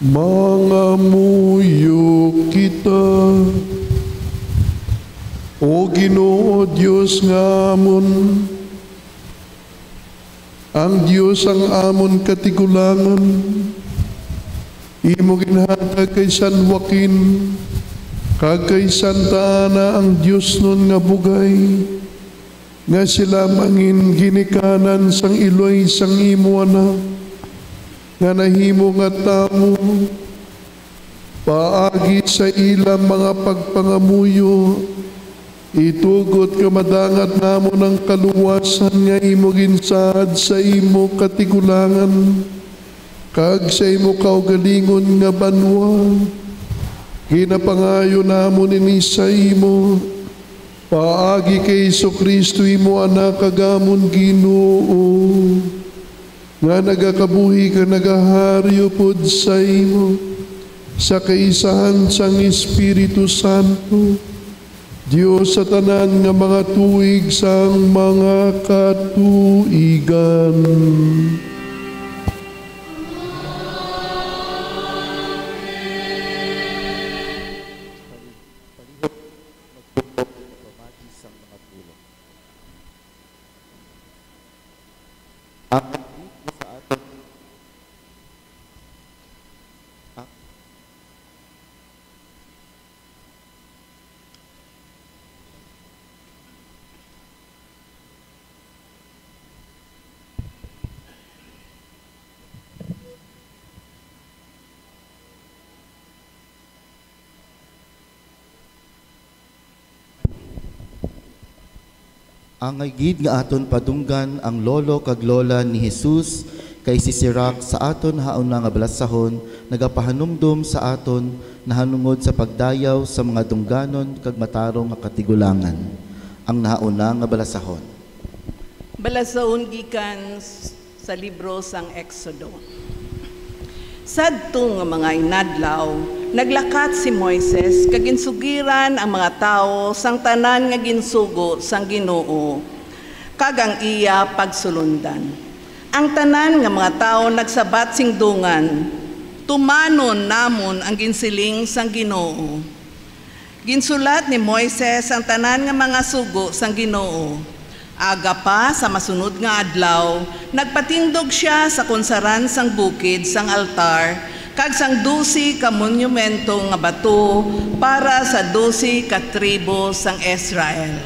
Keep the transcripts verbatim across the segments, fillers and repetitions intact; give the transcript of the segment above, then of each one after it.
Mangamuyo kita. O Ginoo, Dios nga amon, ang Dios ang amon katigulangan, imo ginhatag kay San Joaquin kag kay Santa Ana ang diosnon nga bugay, nga sila mangin ginikanan sang iloy sang imo Anak, nga nahimo nga tawo. Paagi sa ila mga pagpangamuyo, itugot nga madangat namon ang kaluwasan nga imo ginsaad sa imo katigulangan kag sa imo kaugalingon nga banwa. Ginapangayo namon ini sa imo, paagi kay Jesu-Cristo, imo Anak kag amon Ginoo, nga nagakabuhi kag nagahari upod sa imo, sa kaisahan sang Espiritu Santo, Dios sa tanan nga mga tuig sang mga katuigan. Ang sa aton. Angay gid nga aton padunggan ang lolo kag lola ni Jesus, kay si Sirach sa aton hauna nga balasahon nagapahanumdom sa aton nahanungod sa pagdayaw sa mga dungganon kag matarong nga katigulangan. Ang nahauna nga balasahon. Balasahon gikan s-, sa libro sang Exodo. Sadto nga mga inadlaw, naglakat si Moises kag ginsugiran ang mga tawo sang tanan nga ginsugo sang Ginoo kag ang iya pagsulondan. Ang tanan nga mga tawo nagsabat sing dungan, "Tumanon namon ang ginsiling sang Ginoo." Ginsulat ni Moises ang tanan nga mga sugo sang Ginoo. Aga pa sa masunod nga adlaw, nagpatindog sia sa kunsaran sang bukid sang altar kag sang dose ka monumento nga bato para sa dose ka tribo sang Israel.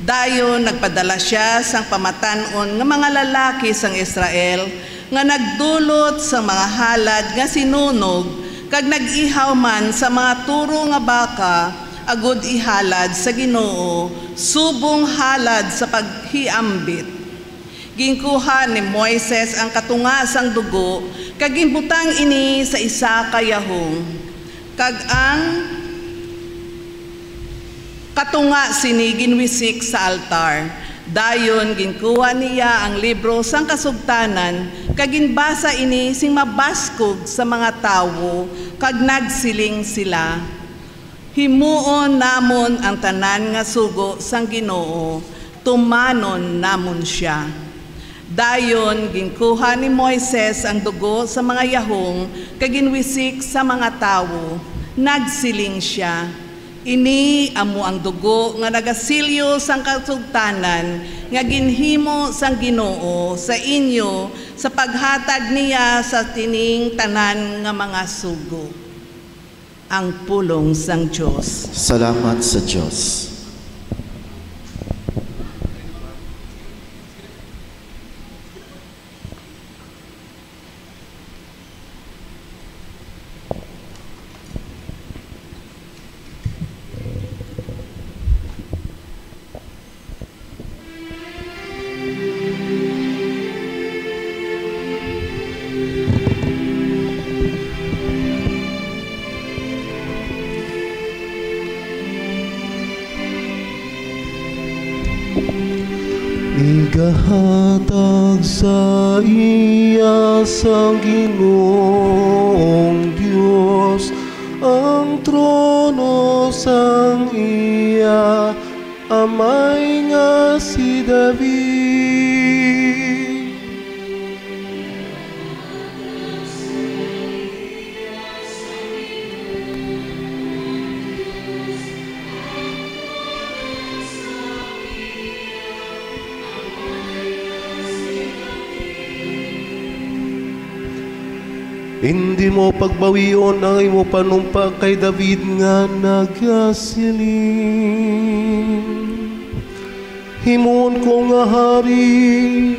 Dayon nagpadala sia sang pamatan-on nga mga lalaki sang Israel nga nagdulot sang mga halad nga sinunog kag nag-ihaw man sa mga turo nga baka, agod ihalad sa Ginoo subong halad sa paghiambit. Ginkuha ni Moises ang katunga sang dugo kag ginbutang ini sa isa ka yahong, kag ang katunga sini ginwisik sa altar. Dayon ginkuha niya ang libro sang kasugtanan kag ginbasa ini sing mabaskog sa mga tawo, kag nagsiling sila, "Himuon namon ang tanan nga sugo sang Ginoo, tumanon namon sia." Dayon ginkuha ni Moises ang dugo sa mga yahong kag ginwisik sa mga tawo. Nagsiling sia, "Ini amo ang dugo nga nagasilyo sang kasugtanan nga ginhimo sang Ginoo sa inyo sa paghatag niya sa sining tanan nga mga sugo." Ang pulong sang Dios. Salamat sa Dios. Igahatag sa iya sang Ginoong Dios ang trono sang iya amay nga si David. Indi mo pagbawion ang imo panumpa kay David nga nagasiling, "Himuon ko nga hari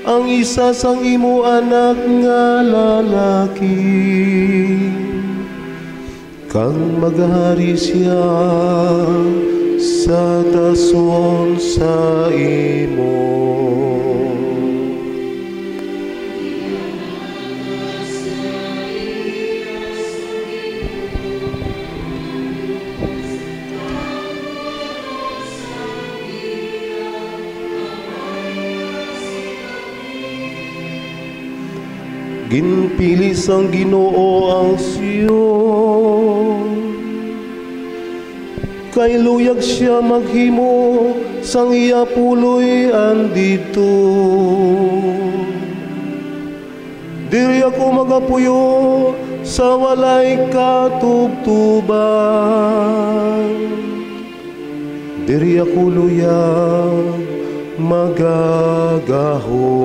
ang isa sang imo anak nga lalaki, kag magahari sia sa dason sa imo." Ginpili sang Ginoo ang Sion, kay luyag sia maghimo sang iya puloy-an didto. Diri ako magapuyo sa walay katubtoban. Diri ako luyag magagahom.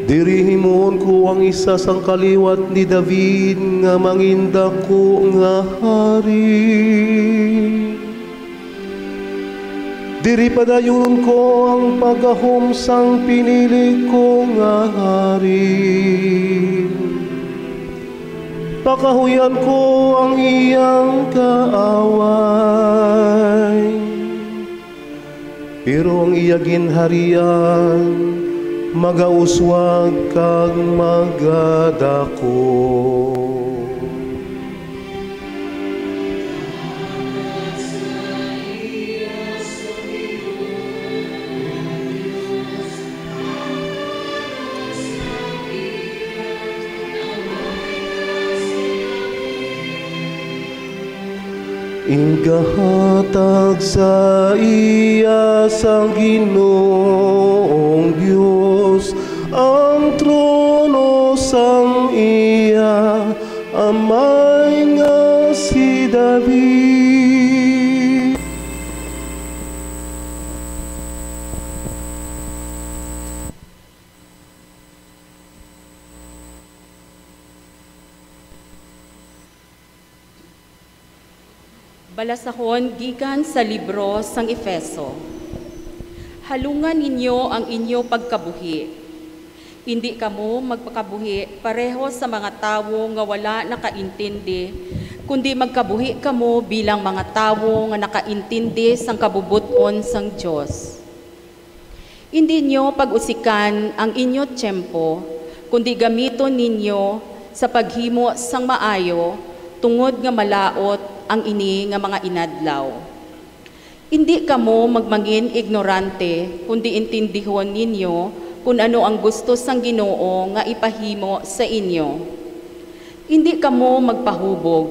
Diri himuon ko ang isa sang kaliwat ni David nga mangindako nga hari. Diri padayunon ko ang paggahom sang pinili ko nga hari. Pakahuyan ko ang iyang kaaway, pero ang iya ginharian magauswag kag magadako. Igahatag sa iya sang Ginoong Dios ang trono sang iya amay nga si David. Balasahon gikan sa libro sang Efeso. Halungan ninyo ang inyo pagkabuhi. Indi kamo magpakabuhi pareho sa mga tawo nga wala nakaintindi, kundi magkabuhi kamo bilang mga tawo nga nakaintindi sang kabubot-on sang Dios. Indi niyo pag-usikan ang inyo tiyempo, kundi gamiton ninyo sa paghimo sang maayo, tungod nga malaut ang ini nga mga inadlaw. Indi kamo magmangin ignorante, kundi intindihon ninyo kon ano ang gusto sang Ginoo nga ipahimo sa inyo. Indi kamo magpahubog,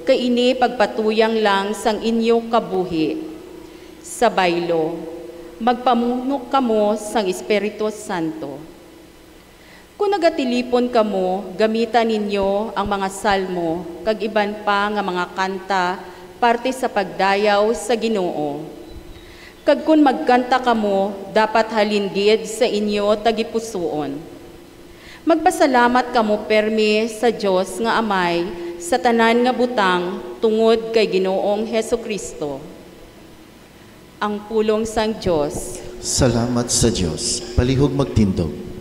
kay ini pagpatuyang lang sang inyo kabuhi. Sa baylo, magpamuno kamo sang Espiritu Santo. Kon nagatilipon kamo, gamita ninyo ang mga salmo kag iban pa nga mga kanta parte sa pagdayaw sa Ginoo. Kag kon magkanta kamo, dapat halin gid sa inyo tagipusoon. Magpasalamat kamo pirme sa Dios nga Amay sa tanan nga butang tungod kay Ginoong Jesu-Cristo. Ang pulong sang Dios. Salamat sa Dios. Palihog magtindog.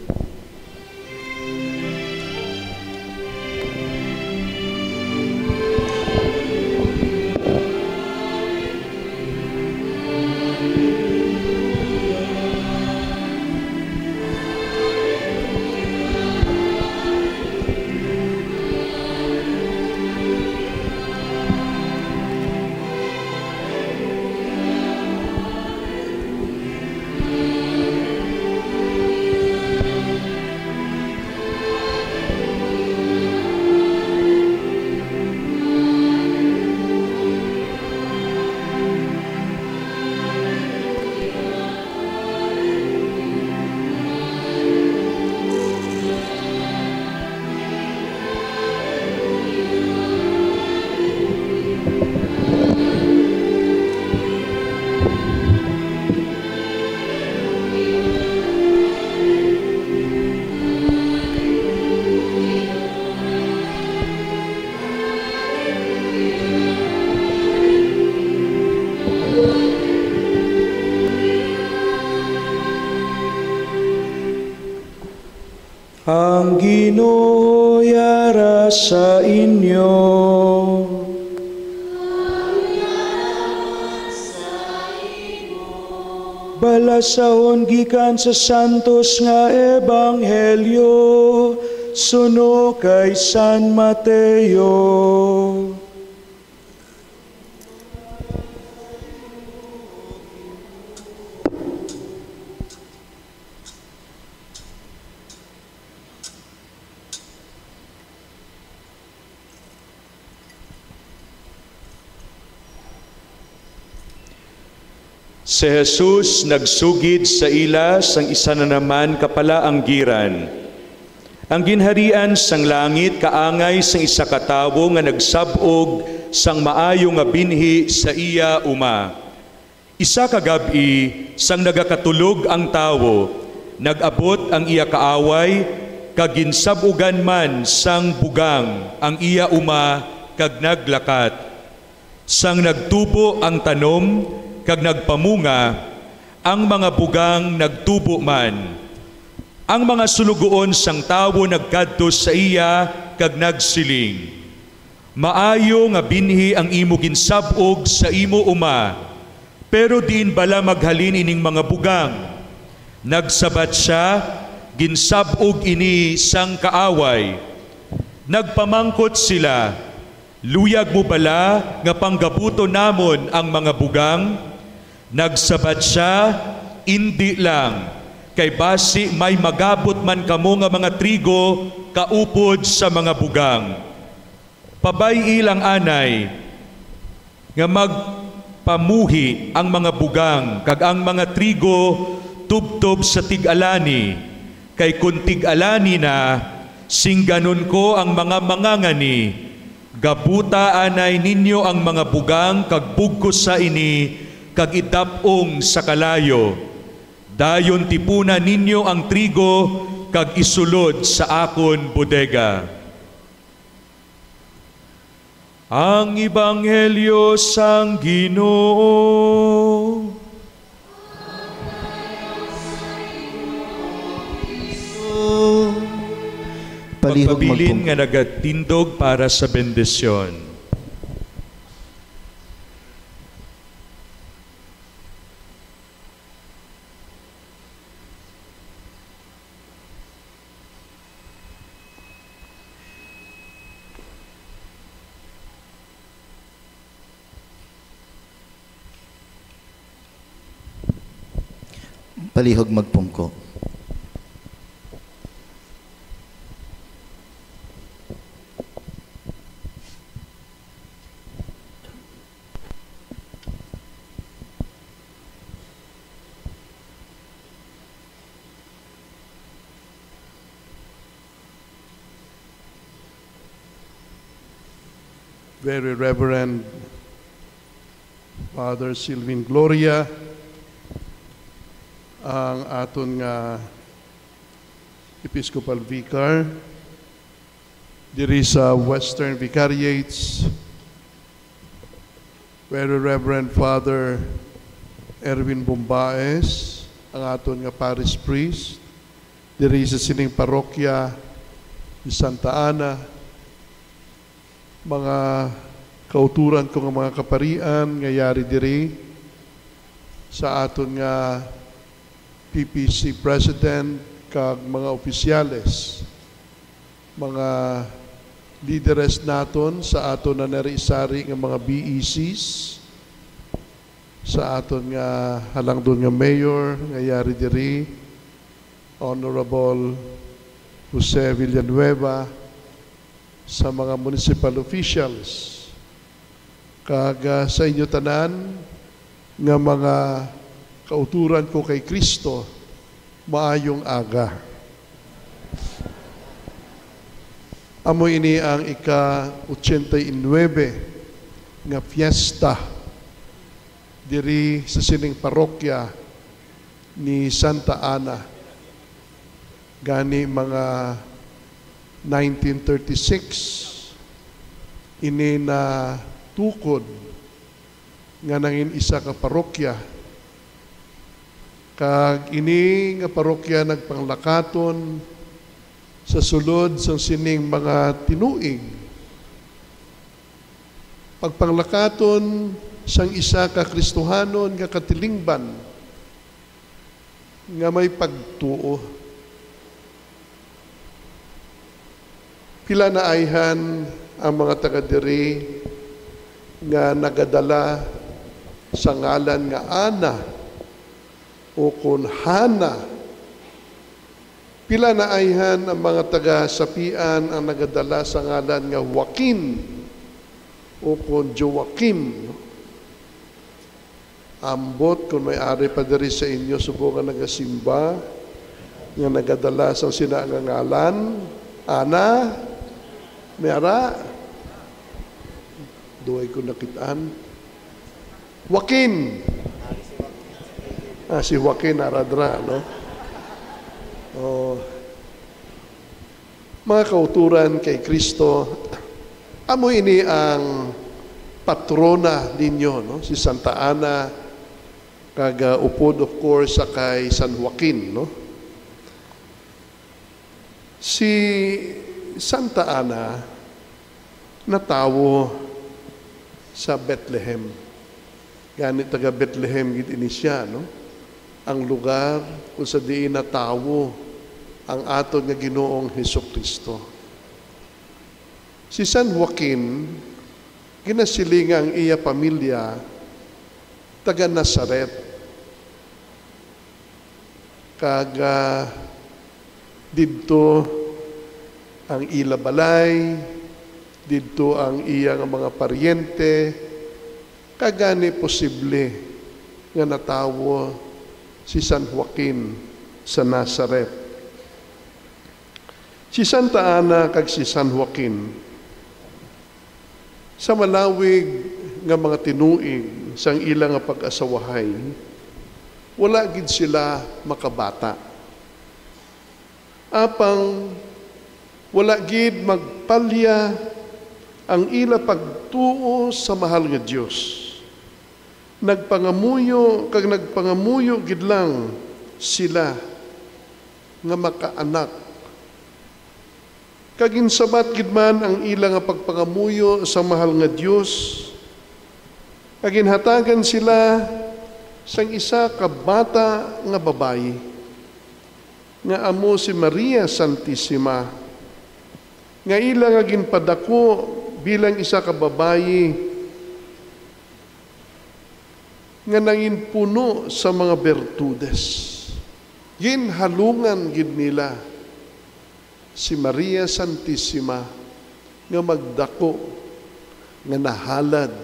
Ang Ginoo yara sa inyo. Balasahon gikan sa Santos nga Ebanghelyo suno kay San Mateo. Si Jesus nagsugid sa ila sang isa na naman ka palaanggiran. Ang ginharian sang langit kaangay sang isa ka tawo nga nagsab-og sang maayo nga binhi sa iya uma. Isa ka gab-i, sang nagakatulog ang tawo, nag-abot ang iya kaaway, kag ginsab-ugan man sang bugang ang iya uma, kag naglakat. Sang nagtubo ang tanom kag nagpamunga, ang mga bugang nagtubo man. Ang mga suloguon sang tawo nagkadto sa iya kag nagsiling, "Maayo nga binhi ang imo ginsab-og sa imo uma, pero diin bala maghalin ining mga bugang?" Nagsabat sia, "Ginsab-og ini sang kaaway." Nagpamangkot sila, "Luyag mo bala nga panggabuton namon ang mga bugang?" Nagsabat sia, "Indi lang, kay basi may magabot man kamo nga mga trigo kaupod sa mga bugang." Pabay-i lang anay nga magpamuhi ang mga bugang kag ang mga trigo tubtob sa tig-alani, kay kon tig-alani na, singganon ko ang mga mangangani, "Gabuta anay ninyo ang mga bugang kag bugkosa ini kag idap-ong sa kalayo. Dayon tipuna ninyo ang trigo kag isulod sa akon bodega." Ang Ebanghelyo sang Ginoo. Palihog magpungko. Magpabilin nga nagatindog para sa bendisyon. Palihog magpungko. Very Reverend Father Silvin Gloria, ang aton nga Episcopal Vicar diri sa Western Vicariates, Very Reverend Father Erwin Bombaes, ang aton nga parish priest diri sa sining parokya ni Santa Ana, mga kauturan ko nga mga kaparian nga yari diri, sa aton nga P P C President kag mga opisyales, mga lideres naton sa aton na nari-sari nga mga B E Cs, sa aton nga halangdon nga mayor nga yari diri, Honorable Jose Villanueva, sa mga municipal officials, kag, ah, sa inyo tanan nga mga kauturan ko kay Cristo, maayong aga. Amo ini ang ika-ochenta y nuebe nga fiesta diri sa sining parokya ni Santa Ana. Gani, mga nineteen thirty-six, ini natukod nga nangin isa ka parokya. Kag ini nga parokya nagpanglakaton Sa sulod sang sining mga tinuig, pagpanglakaton sang isa ka Kristohanon nga katilingban nga may pagtuo. Pila na ayhan ang mga taga diri nga nagadala sa ngalan nga Ana o kon Hana? Pila na ayhan ang mga taga Sapian ang nagadala sa ngalan nga Joaquin o kon Joaquim? Ambot kon may ari pa diri sa inyo subong nga nagasimba nga nagadala sang sina nga ngalan. Ana, may ara? Duay ko nakit-an. Joaquin. Ah, si Joaquin aradra, no? Oh. Mga kauturan kay Kristo, amo ini ang patrona ninyo, no? Si Santa Ana, kag, ah, upod, of course, sa kay San Joaquin, no? Si Santa Ana natawo sa Bethlehem. Gani, taga Bethlehem gid ini sia, no? Ang lugar kung sa diin natawo ang aton nga Ginoong Jesu-Cristo. Si San Joaquin, ginasiling nga ang iya pamilya taga Nazaret, kag, ah, didto ang ila balay, didto ang iya nga mga paryente, kag gani posible nga natawo si San Joaquin sa Nazaret. Si Santa Ana kag si San Joaquin, sa malawig nga mga tinuig sang ila nga pag-asawahay, wala gid sila makabata. Apang wala gid magpalya ang ila pagtuo sa mahal nga Dios. Nagpangamuyo kag nagpangamuyo gid lang sila nga makaanak. Kag ginsabat gid man ang ila nga pagpangamuyo sa mahal nga Dios, kag ginhatagan sila sang isa ka bata nga babayi, nga amo si Maria Santisima, nga ila nga ginpadako bilang isa ka babayi nga nangin puno sa mga bertudes. Ginhalungan gid nila si Maria Santisima nga magdako nga nahalad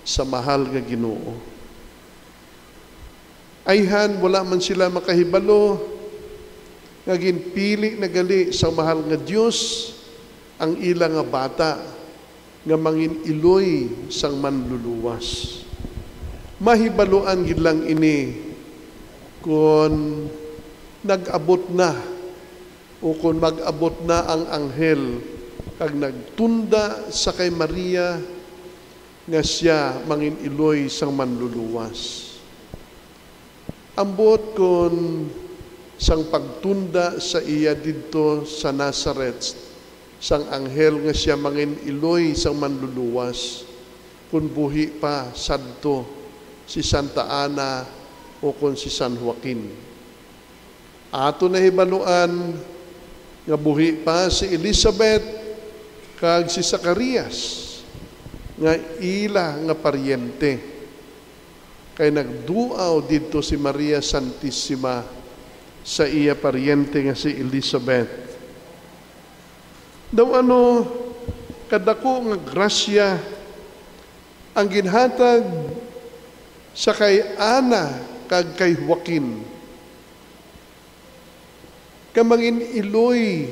sa mahal nga Ginoo. Ayhan, wala man sila makahibalo nga ginpili na gali sang mahal nga Dios ang ila nga bata nga mangin-iloy sang Manluluwas. Mahibaluan gid lang ini kon nag-abot na o kon mag-abot na ang anghel kag nagtunda sa kay Maria nga sia mangin-iloy sang Manluluwas. Ambot kon sang pagtunda sa iya didto sa Nazaret sang anghel nga sia mangin-iloy sang Manluluwas, kon buhi pa sadto si Santa Ana o kon si San Joaquin. Ato nahibaluan nga buhi pa si Elizabeth kag si Zacarias nga ila nga paryente, kay nagduaw didto si Maria Santisima sa iya paryente nga si Elizabeth. Daw ano kadako nga grasya ang ginhatag sa kay Ana kag kay Joaquin, nga mangin-iloy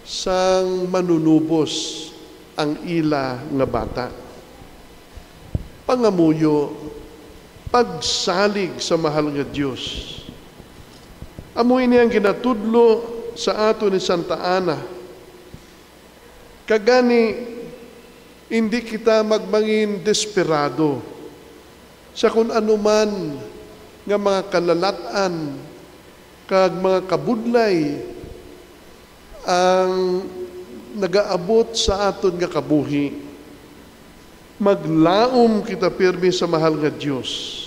sang Manunubos ang ila nga bata. Pangamuyo, pagsalig sa mahal nga Dios. Amo ini ang ginatudlo sa aton ni Santa Ana. Kag gani, indi kita magmangin desperado sa kon ano man nga mga kalalat-an kag mga kabudlay ang nagaabot sa aton nga kabuhi, maglaom kita pirmi sa mahal nga Dios.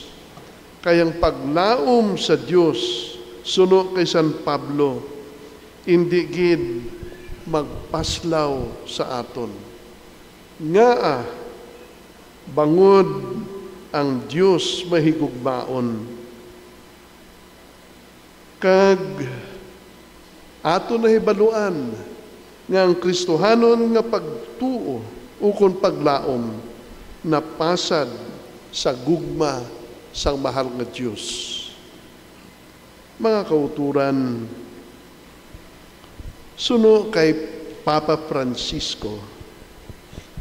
Kay ang paglaom sa Dios, suno kay San Pablo, indi gid magpaslaw sa aton. Ngaa? Bangod ang Dios mahigugmaon, kag aton nahibaluan nga ang Kristohanon nga pagtuo ukon paglaom napasad sa gugma sang mahal nga Dios. Mga kauturan, suno kay Papa Francisco,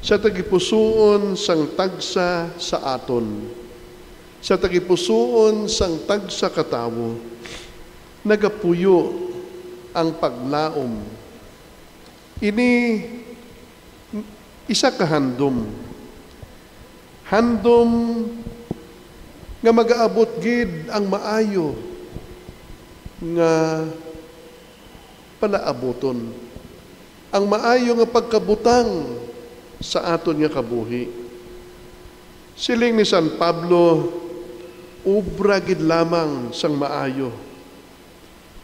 sa tagipusuon sang tagsa sa aton, sa tagipusuon sang tagsa ka tawo, nagapuyo ang paglaom. Ini isa ka handom. Handom nga magaabot gid ang maayo nga palaabuton, ang maayo nga pagkabutang sa aton nga kabuhi. Siling ni San Pablo, "Obra gid lamang sang maayo."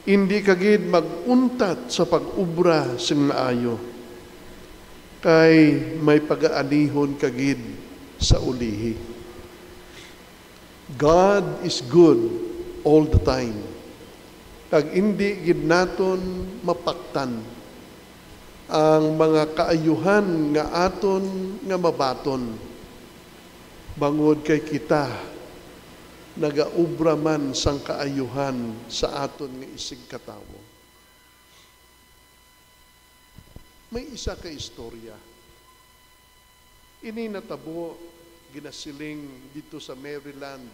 Indi ka gid mag-untat sa pag-obra sing maayo, kay may pagaanihon ka gid sa ulihi. God is good all the time, kag indi gid naton mapaktan ang mga kaayuhan nga aton nga mabaton, bangod kay kita nagaobra man sang kaayuhan sa aton nga isigkatawo. May isa ka istorya. Ini natabo, ginasiling, didto sa Maryland,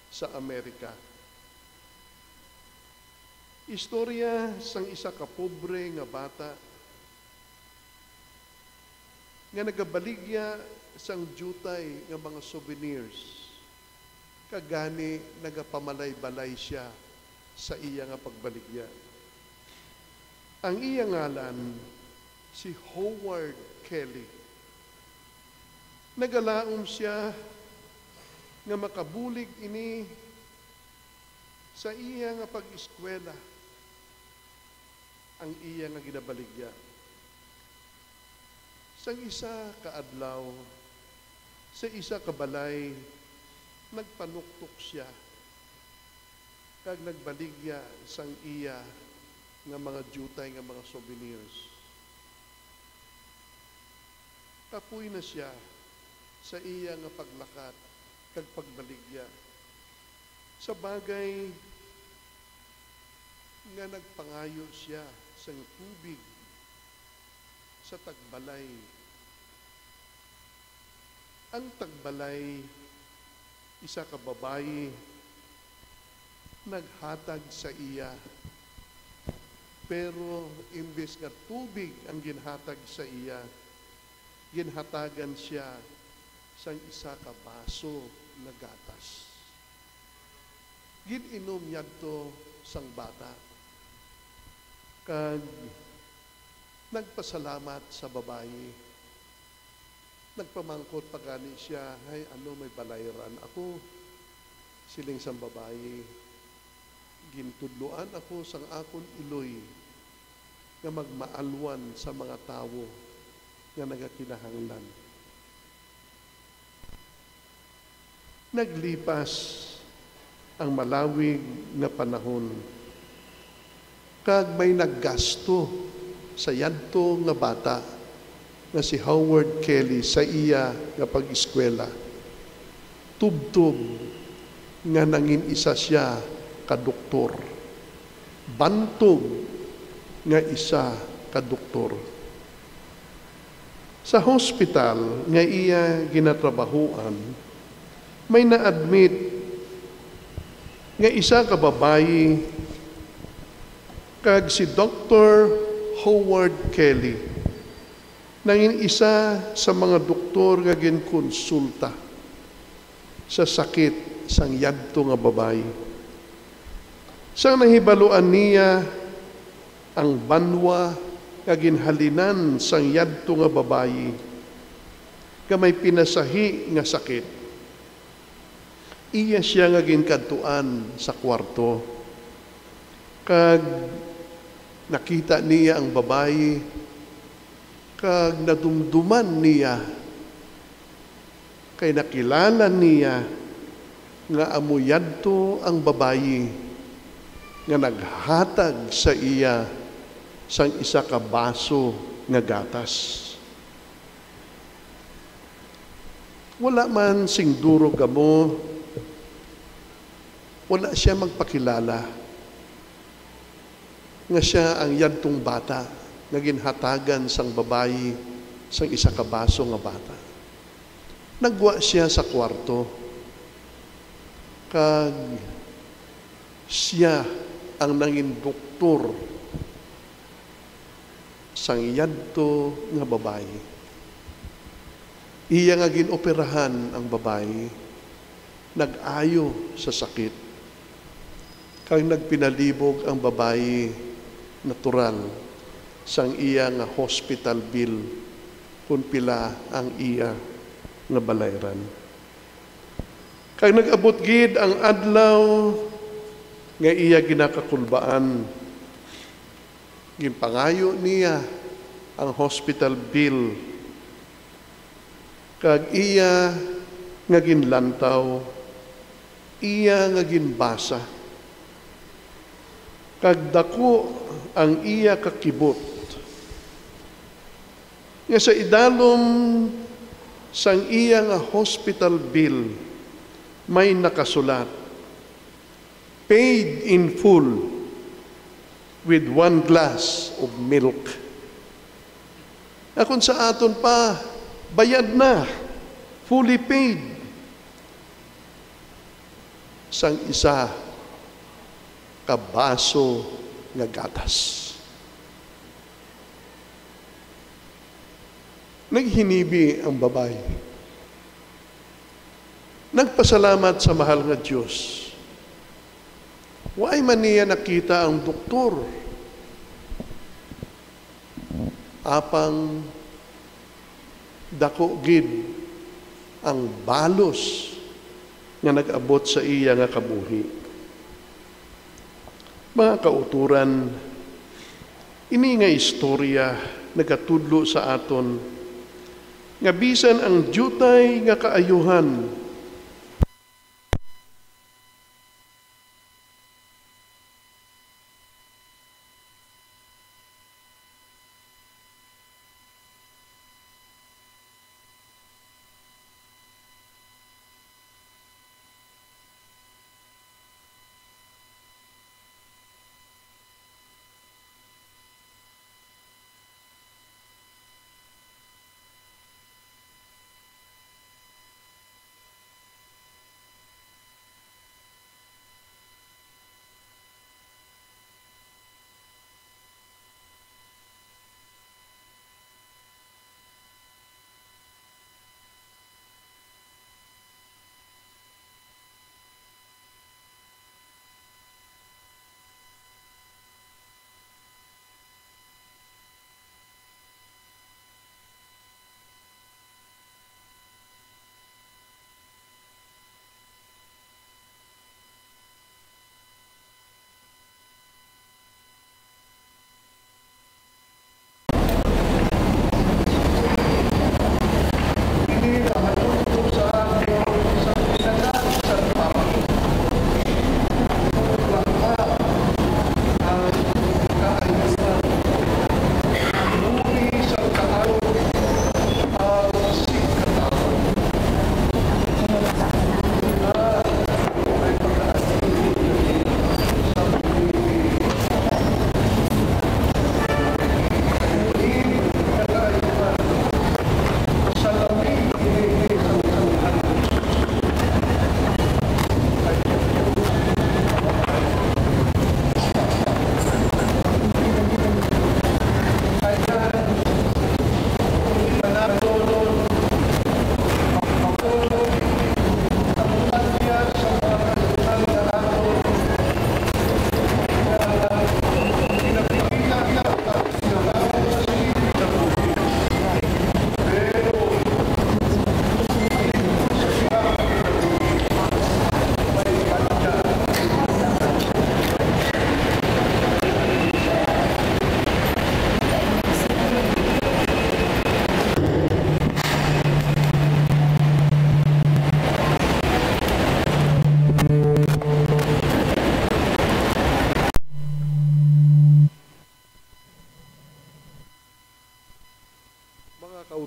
sa Amerika. Istorya sang isa ka pobre nga bata nga nagabaligya sang diutay nga mga souvenirs, kag gani nagapamalaybalay sia sa iya nga pagbaligya. Ang iya ngalan si Howard Kelly. Nagalaom sia nga makabulig ini sa iya nga pag-eskwela ang iya nga ginabaligya. Sang isa ka adlaw, sa isa ka balay, nagpanuktok sia kag nagbaligya sang iya nga mga diutay nga mga souvenirs. Kapoy na sia sa iya nga paglakat kag pagbaligya. Sa bagay nga nagpangayo sia sang tubig sa tagbalay. Ang tagbalay, isa ka babayi, naghatag sa iya. Pero imbes nga tubig ang ginhatag sa iya, ginhatagan sia sang isa ka baso nga gatas. Gin-inom yadto sang bata, kag nagpasalamat sa babayi. Nagpamangkot pa gani sia, "Hay, ano, may balayran ako?" Siling sang babayi, "Gintudloan ako sang akon iloy nga magmaalwan sa mga tawo nga nagakinahanglan." Naglipas ang malawig nga panahon, kag may naggasto sa yadto nga bata nga si Howard Kelly sa iya nga pag-eskwela, tubtob nga nangin-isa sia ka doktor, bantog nga isa ka doktor. Sa hospital nga iya ginatrabahoan, may na-admit nga isa ka babayi, kag si Doktor Howard Kelly nangin isa sa mga doktor nga ginkonsulta sa sakit sang yadto nga babayi. Sang nahibaluan niya ang banwa nga ginhalinan sang yadto nga babayi nga may pinasahi nga sakit. Iya sia nga ginkadtuan sa kuwarto, kag nakita niya ang babayi, kag nadumduman niya, kay nakilala niya nga amo yadto ang babayi nga naghatag sa iya sang isa ka baso nga gatas. Wala man sing duro gamo, wala sia magpakilala nga sia ang yadtong bata nga ginhatagan sang babayi sang isa ka baso nga bata. Naggwa sia sa kuwarto, kag sia ang nangin doktor sang yadto nga babayi. Iya nga gin-operahan ang babayi, nag-ayo sa sakit, kag nagpinalibog ang babayi natural sang iya nga hospital bill kon pila ang iya nga balayran. Kag nag-abot gid ang adlaw nga iya ginakakulbaan. Ginpangayo niya ang hospital bill, kag iya nga ginlantaw, iya nga ginbasa, kag daku ang iya kakibot, nga sa idalom sang iya nga hospital bill may nakasulat, "Paid in full with one glass of milk." Akon sa aton pa, bayad na, fully paid, sang isa ka baso nga gatas. Naghinibi ang babayi. Nagpasalamat sa mahal nga Dios. Wala man niya nakita ang doktor. Apang dako gid ang balos nga nag-abot sa iya nga kabuhi. Mga kautoran, ini nga istorya nagatudlo sa aton nga bisan ang diutay nga kaayuhan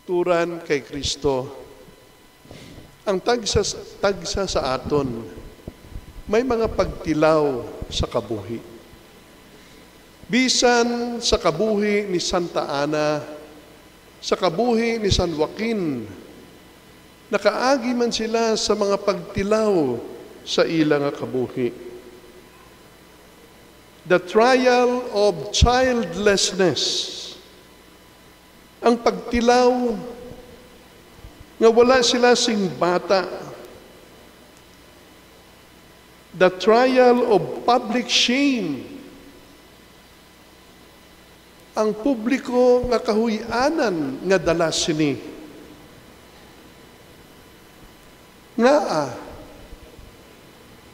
Turan kay Kristo, ang tagsa, tagsa sa aton may mga pagtilaw sa kabuhi. Bisan sa kabuhi ni Santa Ana, sa kabuhi ni San Joaquin, nakaagi man sila sa mga pagtilaw sa ila nga kabuhi. The trial of childlessness. Ang pagtilaw nga wala sila sing bata. The trial of public shame. Ang publiko nga kahuy-anan nga dala sini. Ngaa?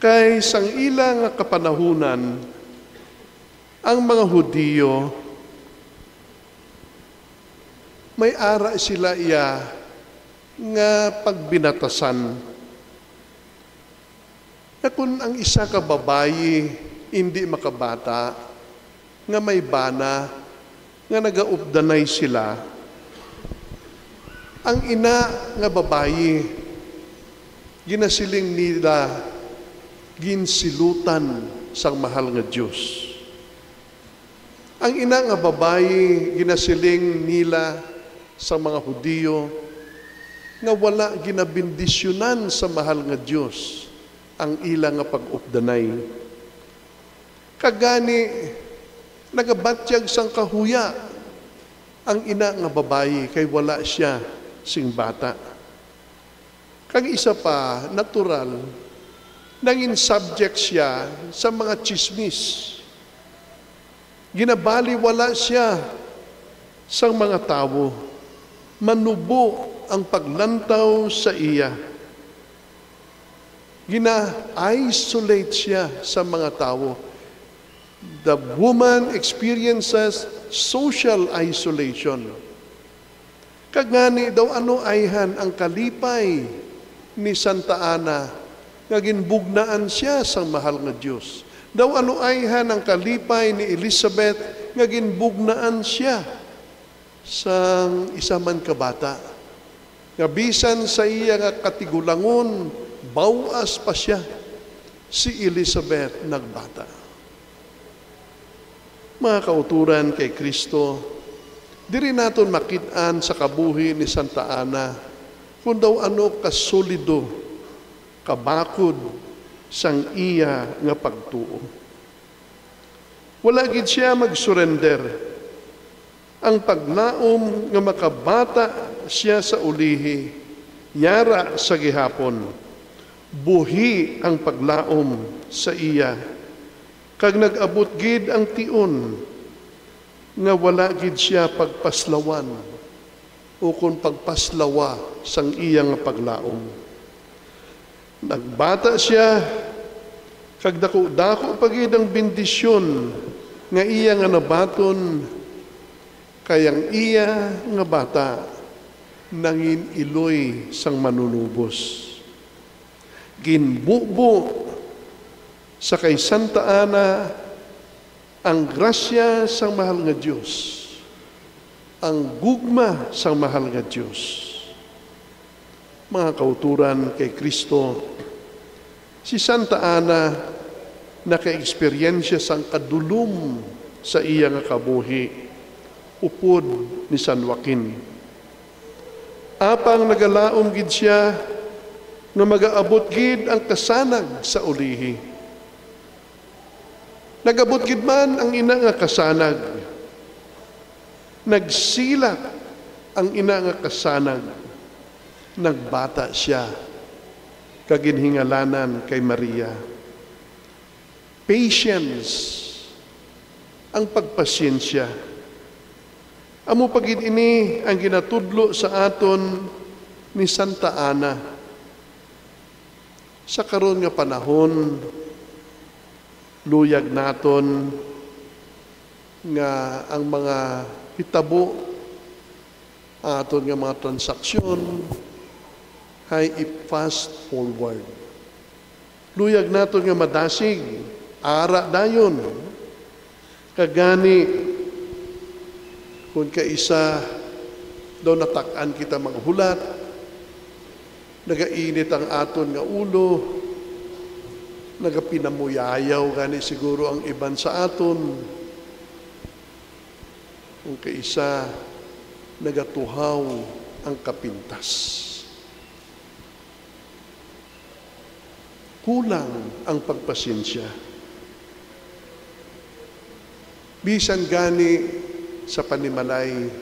Kay sang ila nga kapanahunan, ang mga Hudiyo, may ara sila iya nga pagbinatasan, nga kon ang isa ka babayi indi makabata, nga may bana, nga nagaupdanay sila, ang ina nga babayi, ginasiling nila, ginsilutan sang Mahal nga Dios. Ang ina nga babayi, ginasiling nila sa mga Hudiyo, nga wala ginabendisyonan sa Mahal nga Dios ang ila nga pag-updanay. Kag gani, nagabatyag sang kahuya ang ina nga babayi kay wala sia sing bata. Kag isa pa, natural, nangin subject sia sa mga tsismis. Ginabaliwala sia sang mga tawo. Manubo ang paglantaw sa iya. Gina-isolate sia sa mga tawo. The woman experiences social isolation. Kag ngani daw ano ayhan ang kalipay ni Santa Ana nga ginbugnaan sia sang Mahal nga Dios? Daw ano ayhan ang kalipay ni Elizabeth nga ginbugnaan sia sang isa man ka bata, nga bisan sa iya nga katigulangon, baw-as pa sia, si Elizabeth nagbata. Mga kauturan kay Kristo, diri naton makit-an sa kabuhi ni Santa Ana kon daw ano kasolido, kabakod sang iya nga pagtuo. Wala gid sia mag-surrender. Ang paglaom nga makabata sia sa ulihi, yara sa gihapon. Buhi ang paglaom sa iya, kag nag-abot gid ang tion nga wala gid sia pagpaslawan ukon pagpaslawa sang iya nga paglaom. Nagbata sia, kag daku-daku pa gid ang bendisyon nga iya nga nabaton, kay ang iya nga bata nangin-iloy sang Manunubos. Ginbubo sa kay Santa Ana ang grasya sang Mahal nga Dios, ang gugma sang Mahal nga Dios. Mga kauturan kay Kristo, si Santa Ana naka-eksperyensya sang kadulom sa iya nga kabuhi upod ni San Joaquin. Apang nagalaom gid sia nga magaabot gid ang kasanag sa ulihi. Nag-abot gid man ang ina nga kasanag. Nagsilak ang ina nga kasanag. Nagbata sia, kag ginhingalanan kay Maria. Patience, ang pagpasensya. Amo pa gid ini ang ginatudlo sa aton ni Santa Ana. Sa karon nga panahon, luyag naton nga ang mga hitabo, ang aton nga mga transaksyon, hay i-fast forward. Luyag naton nga madasig, ara dayon. Kag gani, kon kaisa Daw natak-an kita maghulat, nagainit ang aton nga ulo, nagapinamuyayaw gani siguro ang iban sa aton, kung kaisa nagatuhaw ang kapintas. Kulang ang pagpasensya. Bisan gani sa panimalay,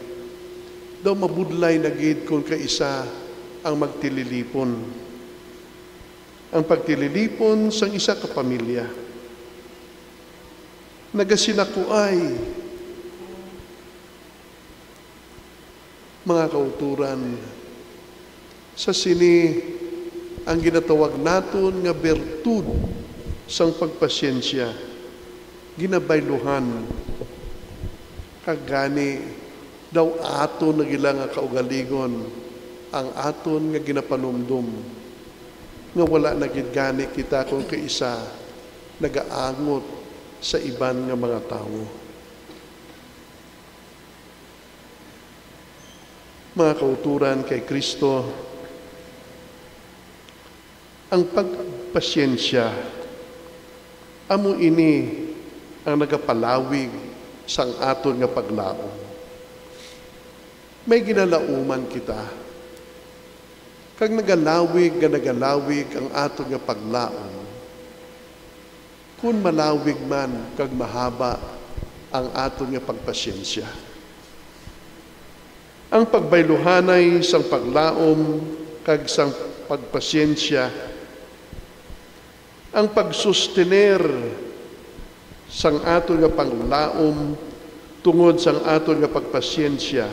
daw mabudlay na gid kon kaisa ang magtililipon. Ang pagtililipon sang isa ka pamilya nagasinakuay. Mga kauturan, sa sini ang ginatawag naton nga bertud sang pagpasensya ginabayluhan, kag gani daw aton na gila nga kaugaligon ang aton nga ginapanumdom, nga wala na gid gani kita kon kaisa nagaangot sa iban nga mga tawo. Mga kauturan kay Kristo, ang pagpasensya amo ini ang nagapalawig sang aton nga paglaom. May ginalauman kita, kag nagalawig nga nagalawig ang aton nga paglaom, kon malawig man kag mahaba ang aton nga pagpasensya. Ang pagbayluhanay sang paglaom kag sang pagpasensya, ang pagsustener sang aton nga paglaom tungod sang aton nga pagpasensya,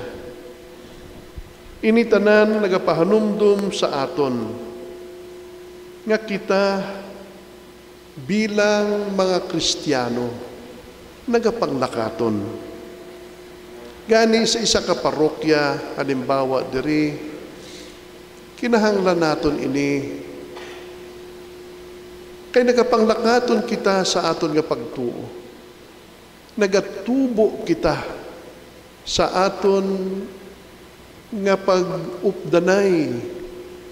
ini tanan nagapahanumdom sa aton nga kita bilang mga Kristiyano, nagapanglakaton. Gani, sa isa ka parokya, halimbawa diri, kinahanglan naton ini, kay nagapanglakaton kita sa aton nga pagtuo. Nagatubo kita sa aton nga pag-updanay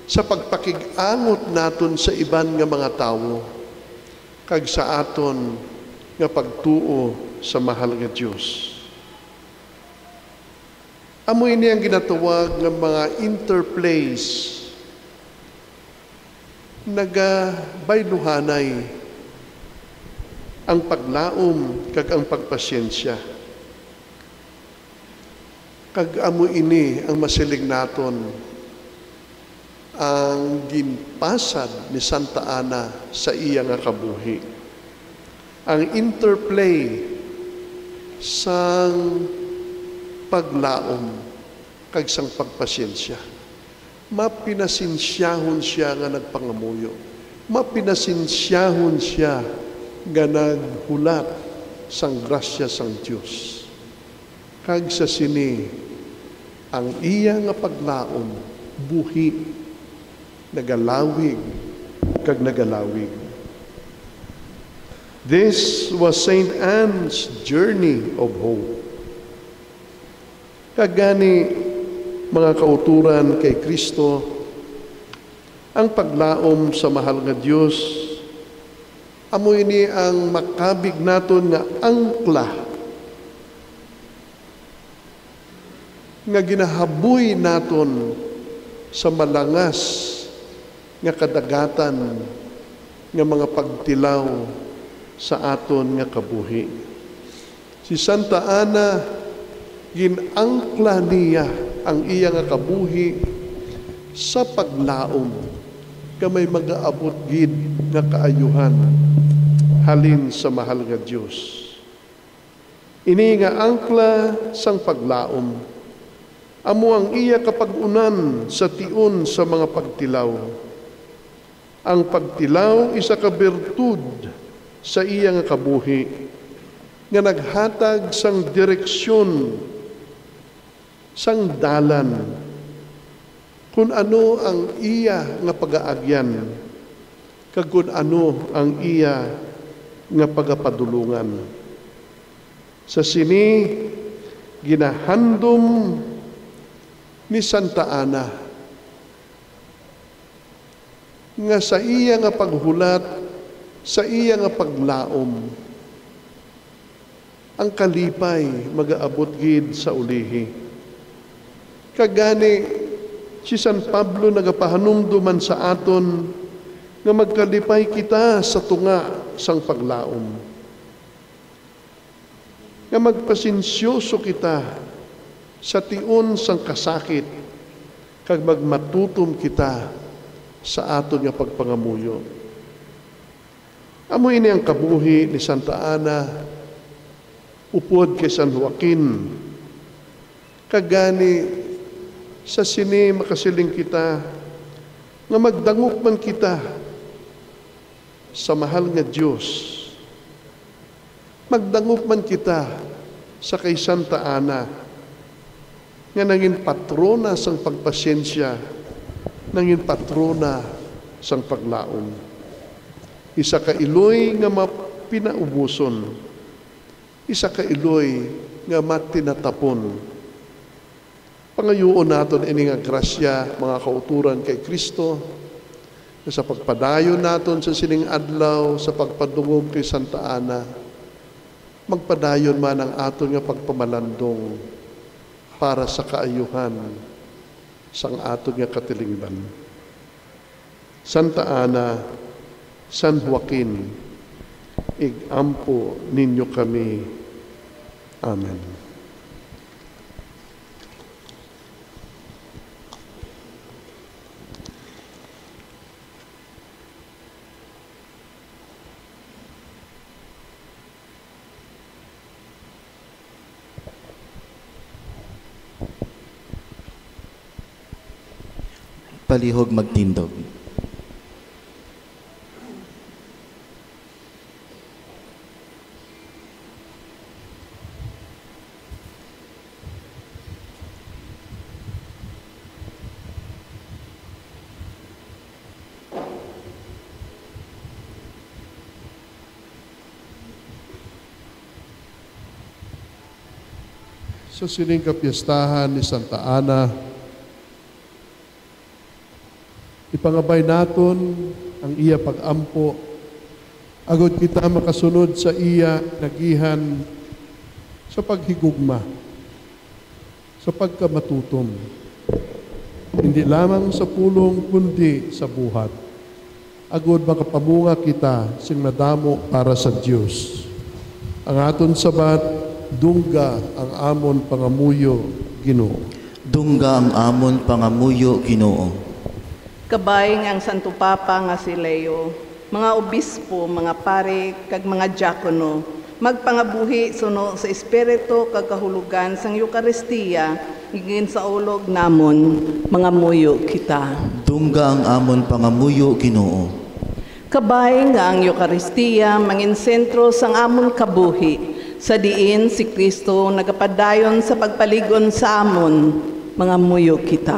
sa pagpakig-angot naton sa iban nga mga tawo kag sa aton nga pagtuo sa mahal nga Dios. Amo ini ang ginatawag nga mga interplays. Nagabayluhanay ang paglaom kag ang pagpasensya. Kag amo ini ang masiling naton ang ginpasad ni Santa Ana sa iya nga kabuhi. Ang interplay sang paglaom kag sang pagpasensya. Mapinasensyahon sia nga nagpangamuyo. Mapinasensyahon sia nga naghulat sang grasya sang Dios. Kag sa sini, ang iya nga paglaom buhi, nagalawig kag nagalawig. This was Saint Anne's journey of hope. Kag gani, mga kauturan kay Kristo, ang paglaom sa mahal nga Dios, amo ini ang makabig naton nga angkla nga ginahaboy naton sa malangas nga kadagatan nga mga pagtilaw sa aton nga kabuhi. Si Santa Ana, gin-angkla niya ang iya nga kabuhi sa paglaom nga may magaabot gid nga kaayuhan halin sa mahal nga Dios. Ini nga angkla sang paglaom amo ang iya kapag-unan sa tion sa mga pagtilaw. Ang pagtilaw isa ka birtud sa iya nga kabuhi nga naghatag sang direksyon, sang dalan, kun ano ang iya nga pagaagyan kag kun ano ang iya nga pagapadulongan. Sa sini, ginahandom ni Santa Ana, nga sa iya nga paghulat, sa iya nga paglaom, ang kalipay magaabot gid sa ulihi. Kag gani, si San Pablo nagapahanumdo man sa aton nga magkalipay kita sa tunga sang paglaom, nga magpasensyoso kita sa tion sang kasakit, kag magmatutom kita sa aton nga pagpangamuyo. Amo ini ang kabuhi ni Santa Ana upod kay San Joaquin. Kag gani, sa sini makasiling kita nga magdangop man kita sa mahal nga Dios, magdangop man kita sa kay Santa Ana, nga nangin patrona sang pagpasensya, nangin patrona sang paglaom. Isa ka iloy nga mapinauboson, isa ka iloy nga matinatapon. Pangayuon naton ini nga grasya, mga kautoran kay Cristo, nga sa pagpadayon naton sa sining adlaw sa pagpadungog kay Santa Ana, magpadayon man ang aton nga pagpamalandong para sa kaayuhan sang aton nga katilingban. Santa Ana, San Joaquin, ig-ampo ninyo kami. Amen. Palihog magtindog. Sa sining kapiestahan ni Santa Ana, ipangabay naton ang iya pag-ampo, agod kita makasunod sa iya nagihan sa paghigugma, sa pagkamatutom, hindi lamang sa pulong, kundi sa buhat, agod makapamunga kita sing nadamo para sa Dios. Ang aton sabat, dungga ang amon pangamuyo, Ginoo. Dungga ang amon pangamuyo, Ginoo. Kabay nga ang Santo Papa nga si Leo, mga obispo, mga pari, kag mga diakono, magpangabuhi suno sa espiritu kag kahulogan sang Eukaristia nga ginsaulog namon, mangamuyo kita. Dungga ang amon pangamuyo, Ginoo. Kabay nga ang Eukaristia mangin sentro sang amon kabuhi, sa diin si Cristo nagapadayon sa pagpalig-on sa amon, mangamuyo kita.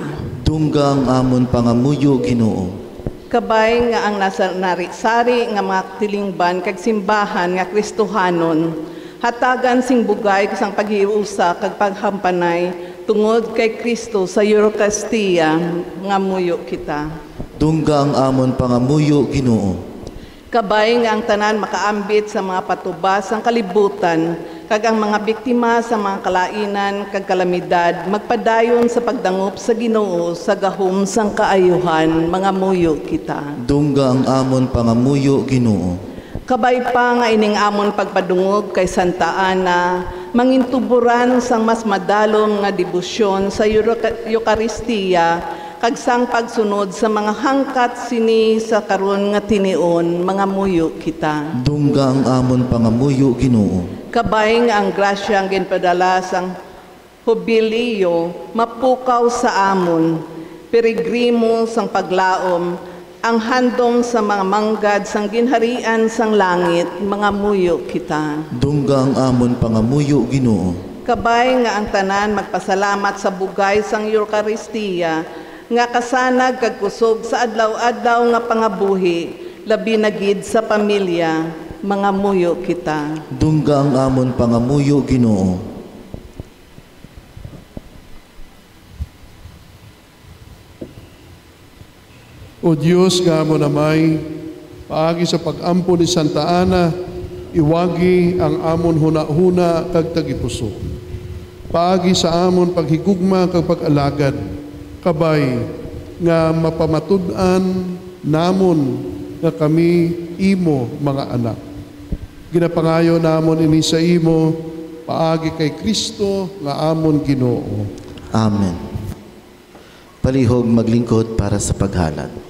Dungga ang amon pangamuyo, Ginoo. Kabay nga ang nasari-sari nga mga tilingban kag simbahan nga Kristohanon hatagan sing bugay sang paghiusa kag paghampanay tungod kay Cristo sa Eukaristia, mangamuyo kita. Dungga ang amon pangamuyo, Ginoo. Kabay nga ang tanan makaambit sa mga patubas sang kalibutan, kag ang mga biktima sa mga kalainan kag kalamidad magpadayon sa pagdangop sa Ginoo sa gahom sang kaayuhan, mangamuyo kita. Dungga ang amon pangamuyo, Ginoo. Kabay pa nga ining amon pagpadungog kay Santa Ana, mangintuboran sang mas madalom nga debosyon sa Euka-, Eukaristia, kag sang pagsunod sa mga hangkat sini sa karon nga tinion, mangamuyo kita. Dungga ang amon pangamuyo, Ginoo. Kabay nga ang grasya nga ginpadala sang Jubileo mapukaw sa amon, peregrino sang paglaom, ang handom sa mga manggad sang ginharian sang langit, mangamuyo kita. Dungga ang amon pangamuyo, Ginoo. Kabay nga ang tanan magpasalamat sa bugay sang Eukaristia, nga kasanag kag kusog sa adlaw-adlaw nga pangabuhi, labi na gid sa pamilya, mangamuyo kita. Dungga ang amon pangamuyo, Ginoo. O Dios nga amon Amay, paagi sa pag-ampo ni Santa Ana, iwagi ang amon hunahuna kag tagipuso. Paagi sa amon paghigugma kag pag-alagad, kabay nga mapamatud-an namon nga kami imo mga anak. Ginapangayo namon ini sa imo paagi kay Cristo nga amon Ginoo. Amen. Palihog maglingkod para sa paghalad.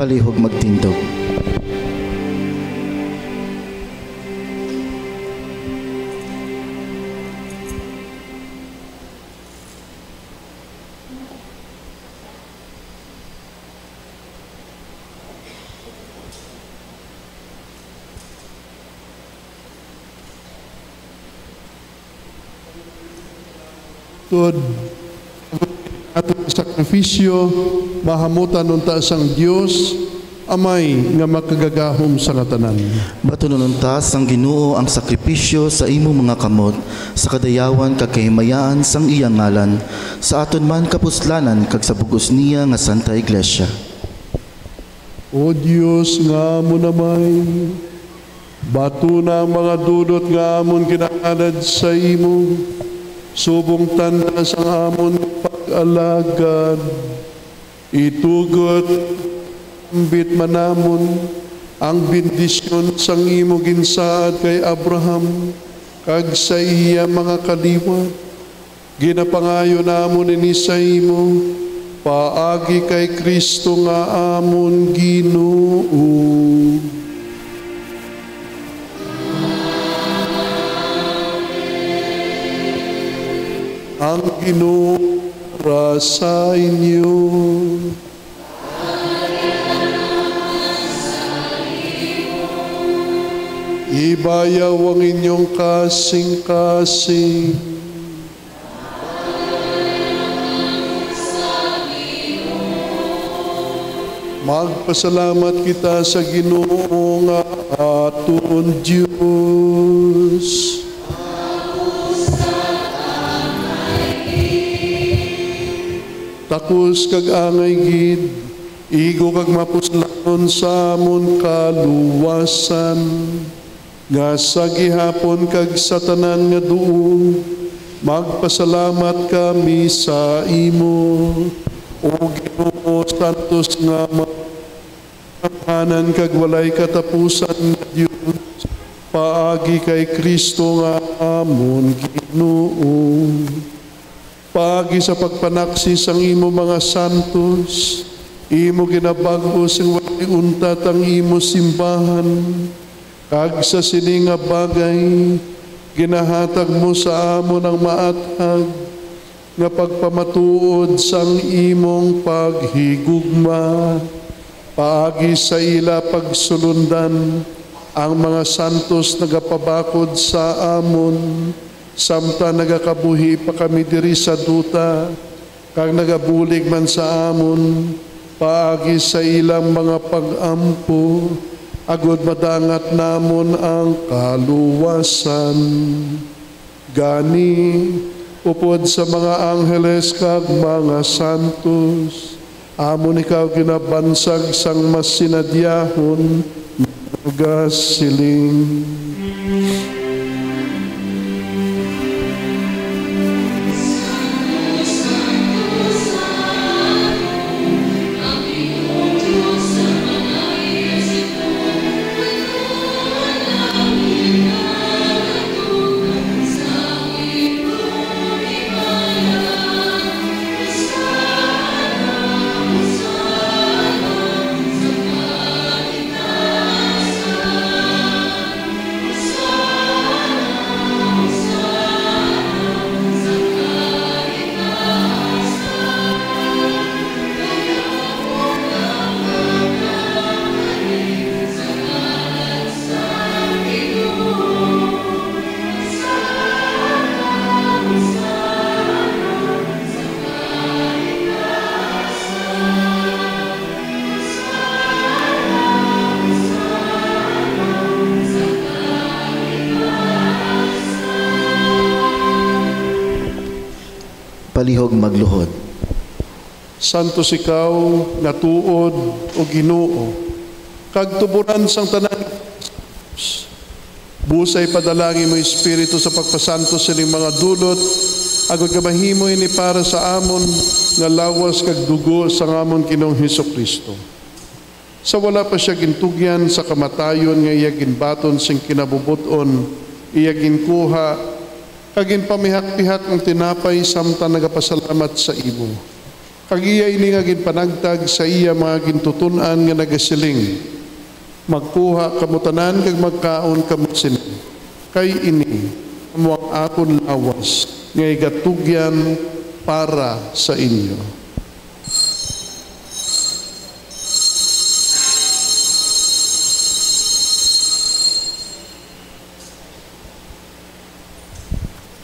Palihog magtindog. Tod aton sakripisyo, mahamutan unta sang Dios, Amay nga makagagahom sa nga tanan. Batunon unta sang Ginoo ang sakripisyo sa imo mga kamot, sa kadayawan kag kahimayaan sang iya ngalan, sa aton man kapuslanan kag sa bug-os niya nga Santa Iglesia. O Dios nga amon Amay, batuna ang mga dulot nga amon ginahalad sa imo, subong tanda sang amon pag-alagad. Itugot, ambit man namon ang bendisyon sang imo ginsaad kay Abraham kag sa iya mga kaliwat. Ginapangayo namon ini sa imo paagi kay Cristo nga amon Ginoo. Ang Ginoo para sa inyo. Ibayaw ang inyong kasing-kasing. Magpasalamat kita sa Ginoo nga aton Dios. Takos kag angay gid, igo kag mapuslanon sa amon kaluwasan, nga sa gihapon kag sa tanan nga duog magpasalamat kami sa imo, O Ginoo, santos nga ma-, Tanghanan kag walay katapusan nga Dios, paagi kay Cristo nga amon Ginoo. Paagi sa pagpanaksi sang imo mga santos, imo ginabag-o sing walay untat ang imo simbahan, kag sa sini nga bagay ginahatag mo sa amon ang maathag nga pagpamatuod sang imong paghigugma. Paagi sa ila pagsulondan, ang mga santos nagapabakod sa amon, samtang nagakabuhi pa kami diri sa duta, kag nagabulig man sa amon paagi sa ilang mga pag-ampo, agod madangat namon ang kaluwasan. Gani, upod sa mga angheles kag mga santos, amon ikaw ginabansag sang masinadyahon, nagasiling. Palihog magluhod. Santos ikaw nga tuod, O Ginoo, kag tuboran sang tanan. Busa ipadala ang imo Espiritu sa pagpasantos sining mga dulot, agod nga mahimo ini para sa amon nga lawas kag dugo sang amon Ginoong Jesu-Cristo. Sa wala pa sia gintugyan sa kamatayon nga iya ginbaton sing kinabubot-on, iya ginkuha, kag ginpamihak-pihak ang tinapay samtang nagapasalamat sa imo. Kag iya ini nga ginpanagtag sa iya mga gintuton-an nga nagasiling, "Magkuha kamo tanan kag magkaon kamo sini, kay ini amo ang akon lawas nga igatugyan para sa inyo."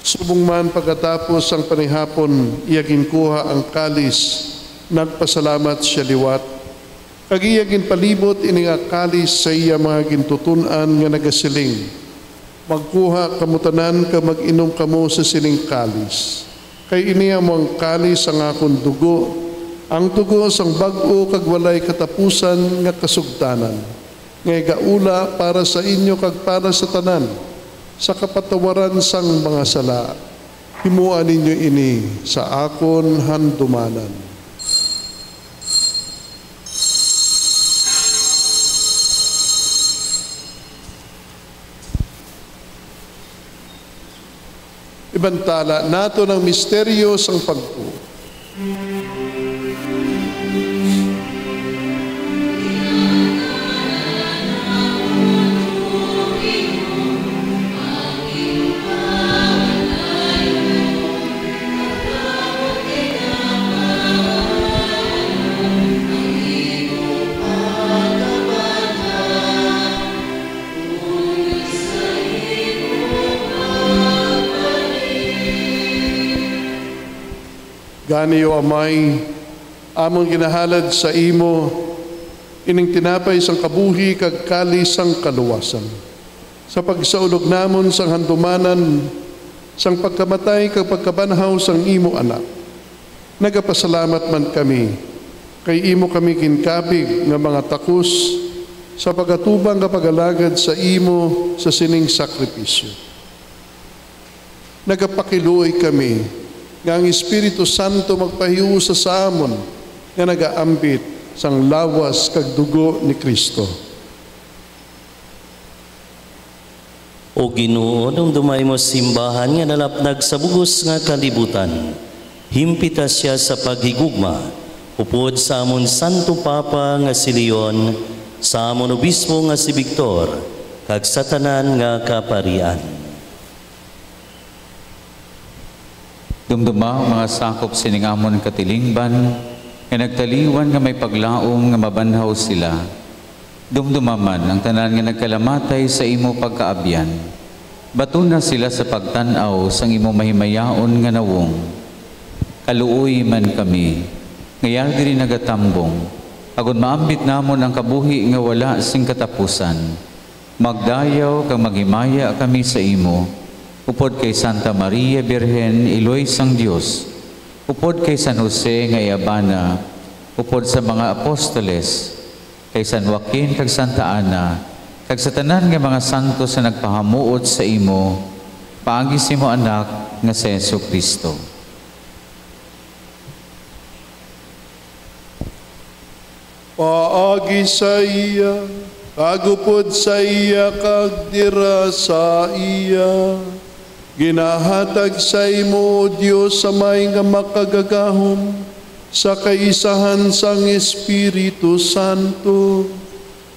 Subong man, pagkatapos sang panihapon, iya ginkuha ang kalis, nagpasalamat sia liwat, kag iya ginpalibot ini nga kalis sa iya mga gintuton-an nga nagasiling, "Magkuha kamo tanan kag mag-inom kamo sa sining kalis, kay ini amo ang kalis sang akon dugo, ang dugo sang bag-o kag walay katapusan nga kasugtanan, nga igaula para sa inyo kag para sa tanan sa kapatawaran sang mga sala. Himoa ninyo ini sa akon handumanan." Ibantala naton ang misteryo sang pagtuo. Gani, O Amay, amon ginahalad sa imo ining tinapay sang kabuhi kag kalis sang kaluwasan, sa pagsaulog namon sang handumanan sang pagkamatay kag pagkabanhaw sang imo Anak. Nagapasalamat man kami kay imo kami ginkabig nga mga takos sa pag-atubang nga pag-alagad sa imo sa sining sakripisyo. Nagapakiluoy kami nga ang Espiritu Santo magpahiusa sa amon nga nagaambit sang lawas kag dugo ni Cristo. O Ginoo, dumdumay mo simbahan nga nalapnag sa bug-os nga kalibutan. Himpita sia sa paghigugma, upod sa amon Santo Papa nga si Leon, sa amon Obispo nga si Victor, kag sa tanan nga kaparian. Dumduma ang mga sakop sining amon katilingban nga nagtaliwan nga may paglaom nga mabanhaw sila. Dumduma man ang tanan nga nagkalamatay sa imo pagkaabyan. Batuna sila sa pagtan-aw sang imo mahimayaon nga nawong. Kaluoy man kami nga yari diri nagatambong, agod maambit namon ang kabuhi nga wala sing katapusan. Magdayaw kag maghimaya kami sa imo, upod kay Santa Maria Birhen, Iloy sang Dios, upod kay San Jose nga iabana, upod sa mga apostoles, kay San Joaquin kag Santa Ana, kag sa tanan nga mga santos nga nagpahamuot sa imo, paagi sa imo Anak nga si Jesu-Cristo. Paagi sa iya, kag upod sa iya, kag dira sa iya, ginahatag sa imo, O Dios, Amay nga makagagahom, sa kaisahan sang Espiritu Santo,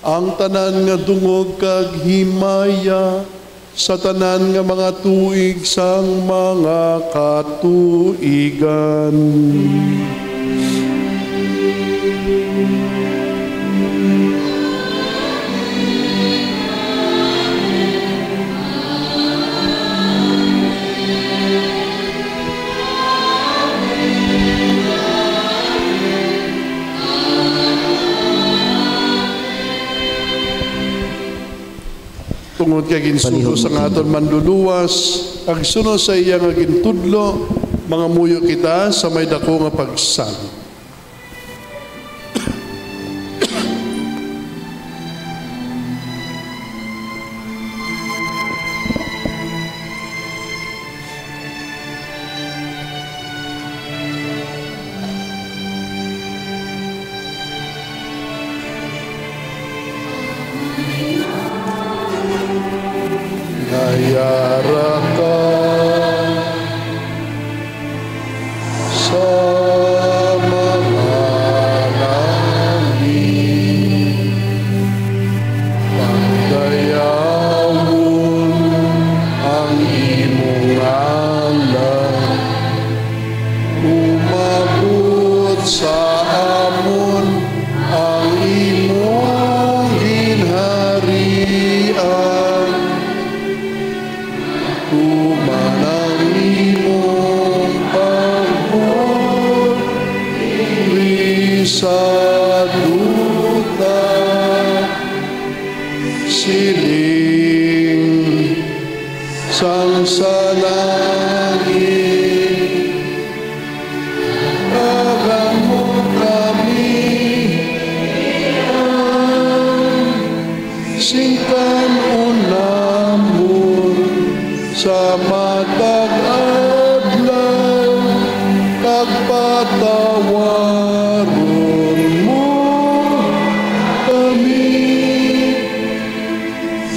ang tanan nga dungog kag himaya sa tanan nga mga tuig sang mga katuigan. Tungod kay ginsugo sang aton Manluluwas, kag suno sa iya nga gintudlo, mangamuyo kita sa may daku nga pagsalig. Nayara ka sa Siling sang sa langit, tagan mo kami ang sing kan-on namon sa matag adlaw, kag patawaron mo kami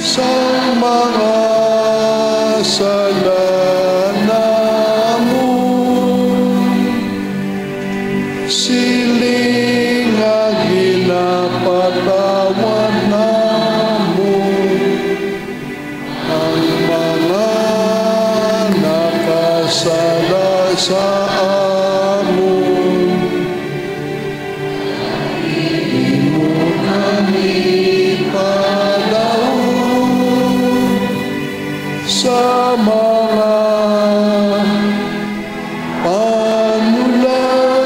sang mga sala namon, siling nga ginapatawad namon ang mga nakasala sa amon. Imo kami padayon sa mga panulat,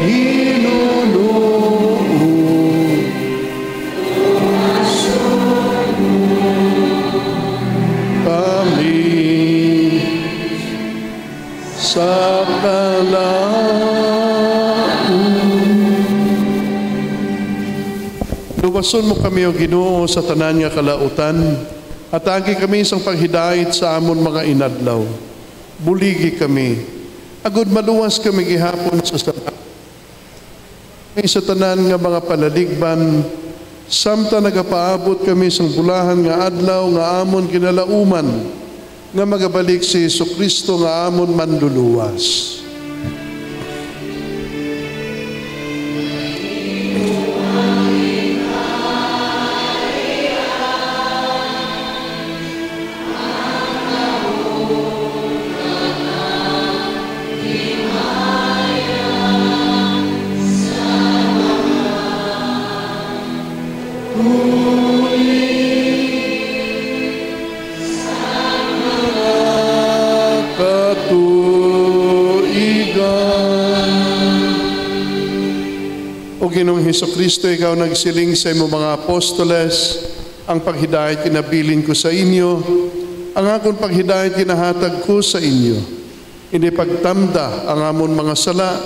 Ginoo, kami sa kalaut. Luwason mo kami, O Ginoo, sa tanan nga kalautan. Hatagi kami sang paghidait sa amon mga inadlaw. Buligi kami, agud maluwas kami gihapon sa sala, sa tanan nga mga palaligban, samtang nagapaabot kami sang bulahan nga adlaw nga amon ginalauman, nga magabalik si Jesu-Cristo nga amon Manluluwas. Katuigan. O Ginoong Jesu-Cristo, ikaw nagsiling sa imo mga apostoles, "Ang paghidait ginabilin ko sa inyo, ang akon paghidait ginahatag ko sa inyo." Indi pagtamda ang amon mga sala,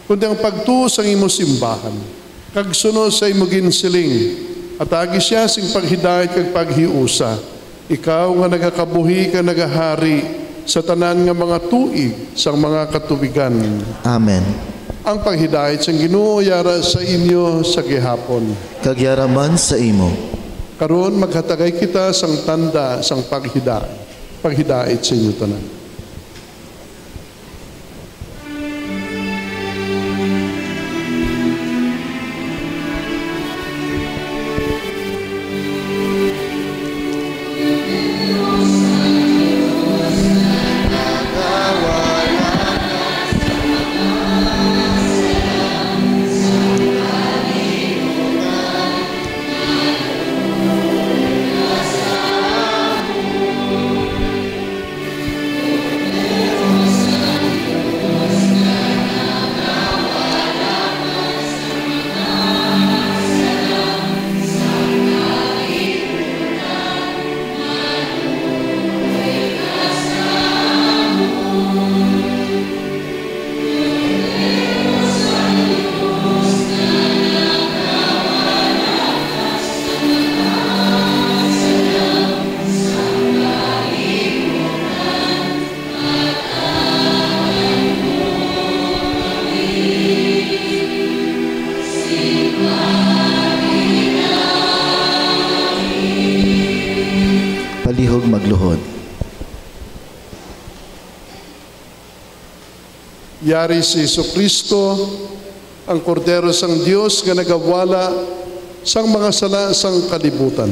kundi ang pagtuo sang imo simbahan, kag suno sa imo ginsiling, hatagi sia sing paghidait kag paghiusa, ikaw nga nagakabuhi kag nagahari sa tanan nga mga tuig sang mga katuigan. Amen. Ang paghidait sang Ginoo yara sa inyo sa gihapon. Kag yara man sa imo. Karon maghatagay kita sang tanda sang paghida-, paghidait sa inyo tanan. Palihog magluhod. Yari si Jesu-Cristo, ang Kordero sang Dios nga nagawala sang mga sala sang kalibutan.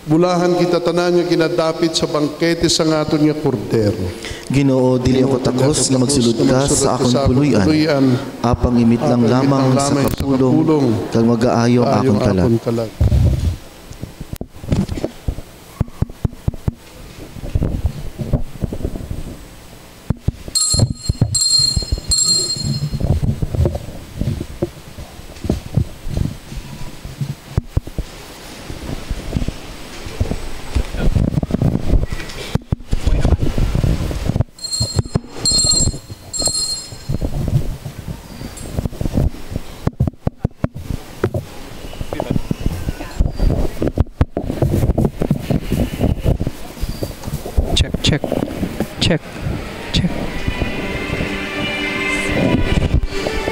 Bulahan kita tanan nga ginadapit sa bangkete sang aton nga Kordero. Ginoo, dili ako takos nga magsulod ka sa akon puloy-an, apang imit lang lamang sa kapulong, kag magaayo ang akon kalag. Check. Check. Check.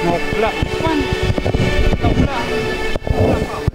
Nokla. Man. Nokla. Nokla pa.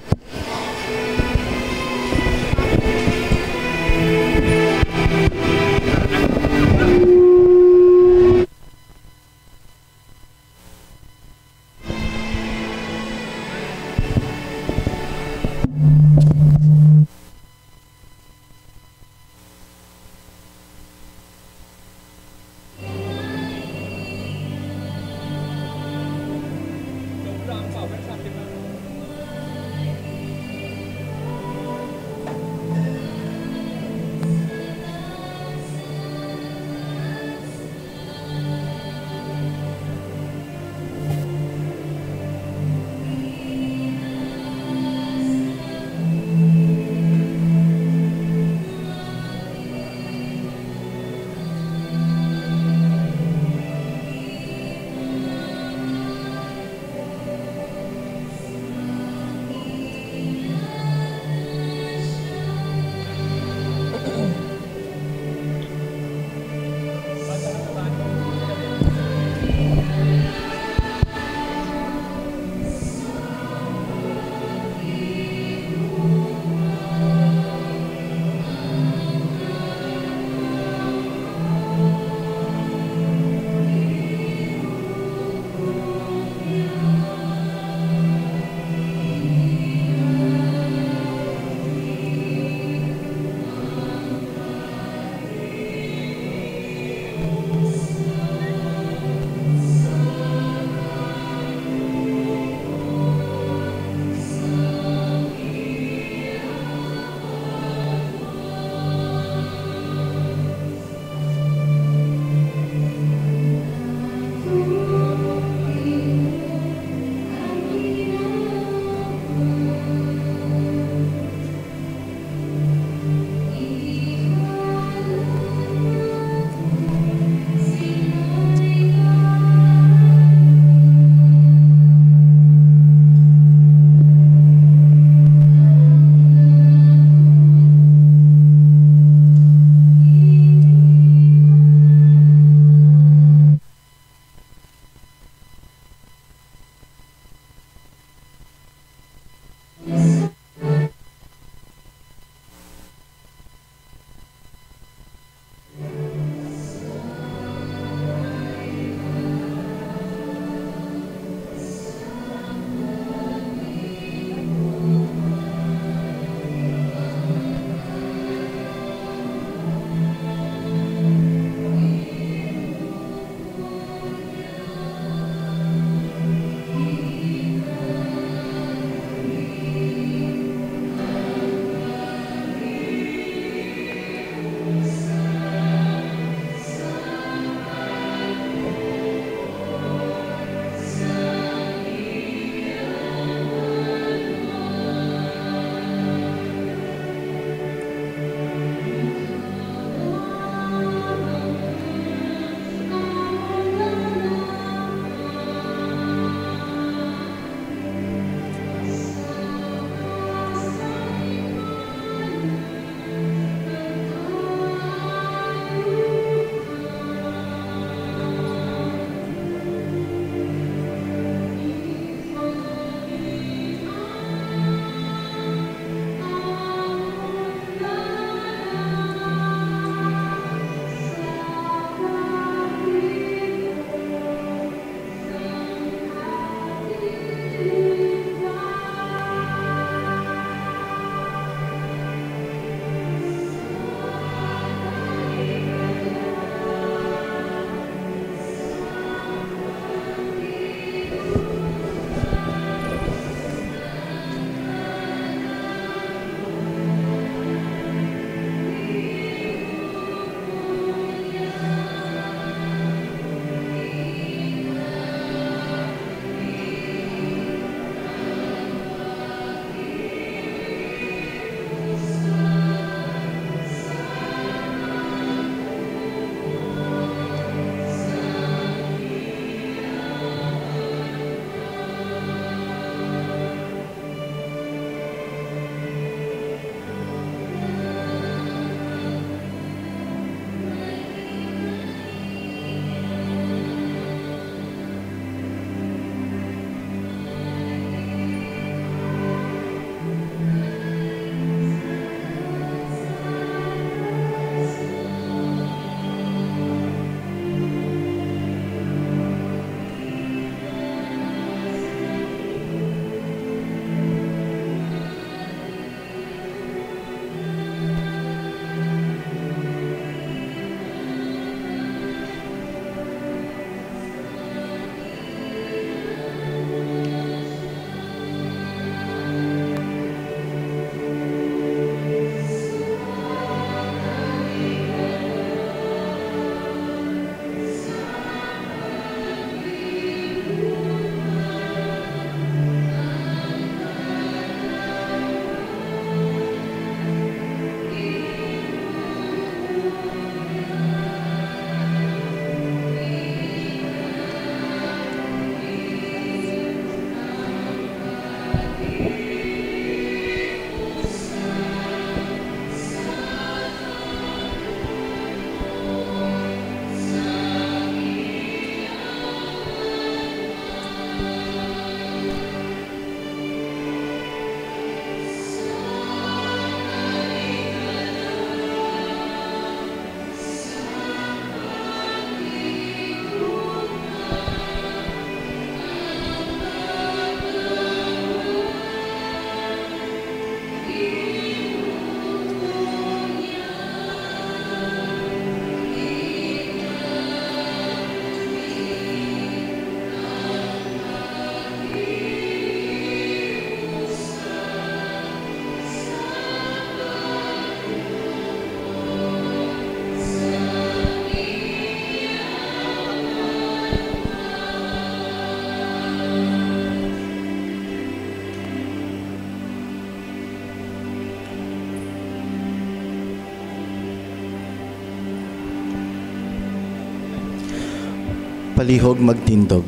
Palihog magtindog.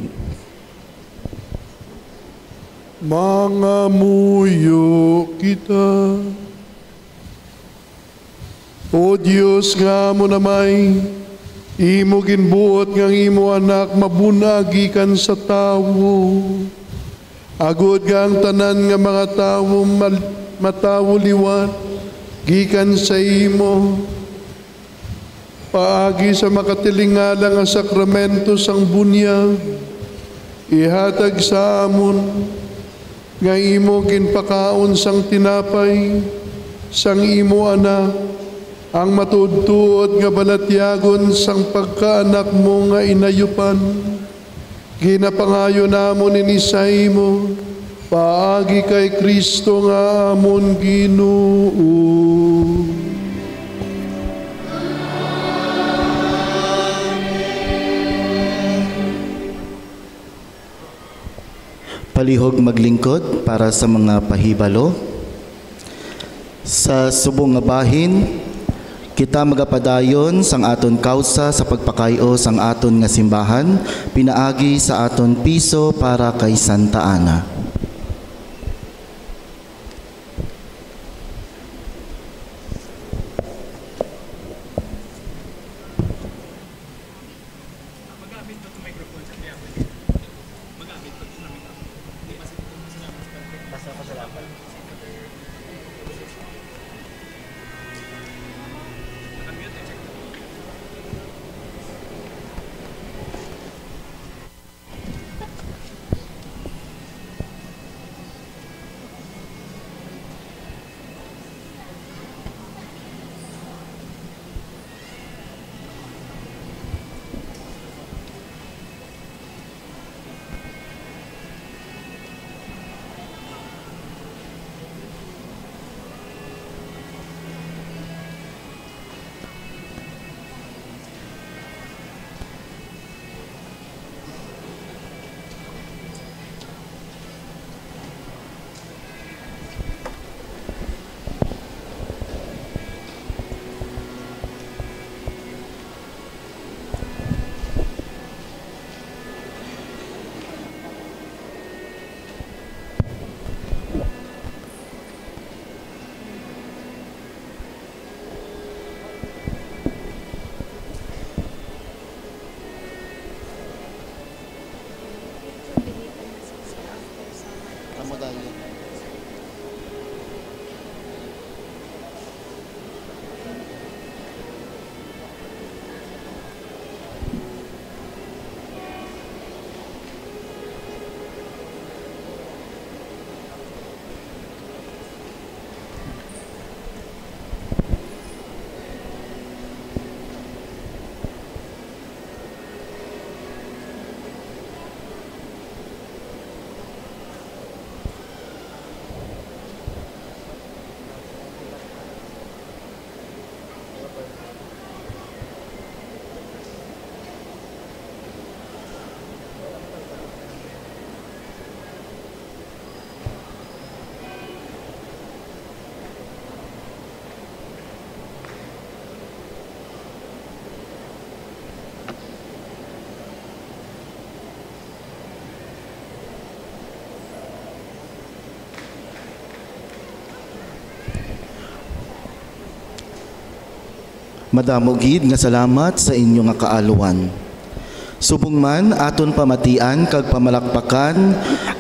Mangamuyo kita. O Dios nga amon Amay, imo ginbuot nga ang imo Anak mabun-ag gikan sa tawo, agod nga ang tanan nga mga tawo mal-, matawo liwat gikan sa imo. Paagi sa makatilingala nga sakramento sang bunyag, ihatag sa amon nga imo ginpakaon sang tinapay sang imo Anak, ang matuodtuod nga balatyagon sang pagkaanak mo nga inayupan. Ginapangayo namon ini sa imo, paagi kay Cristo nga amon Ginoo. Palihog maglingkod para sa mga pahibalo. Sa subong nga bahin, kita magapadayon sang aton kawsa sa pagpakay-o sang aton nga simbahan, pinaagi sa aton piso para kay Santa Ana. Madamo gid nga salamat sa inyo nga kaalwan. Subong man, aton pamatian kag pamalakpakan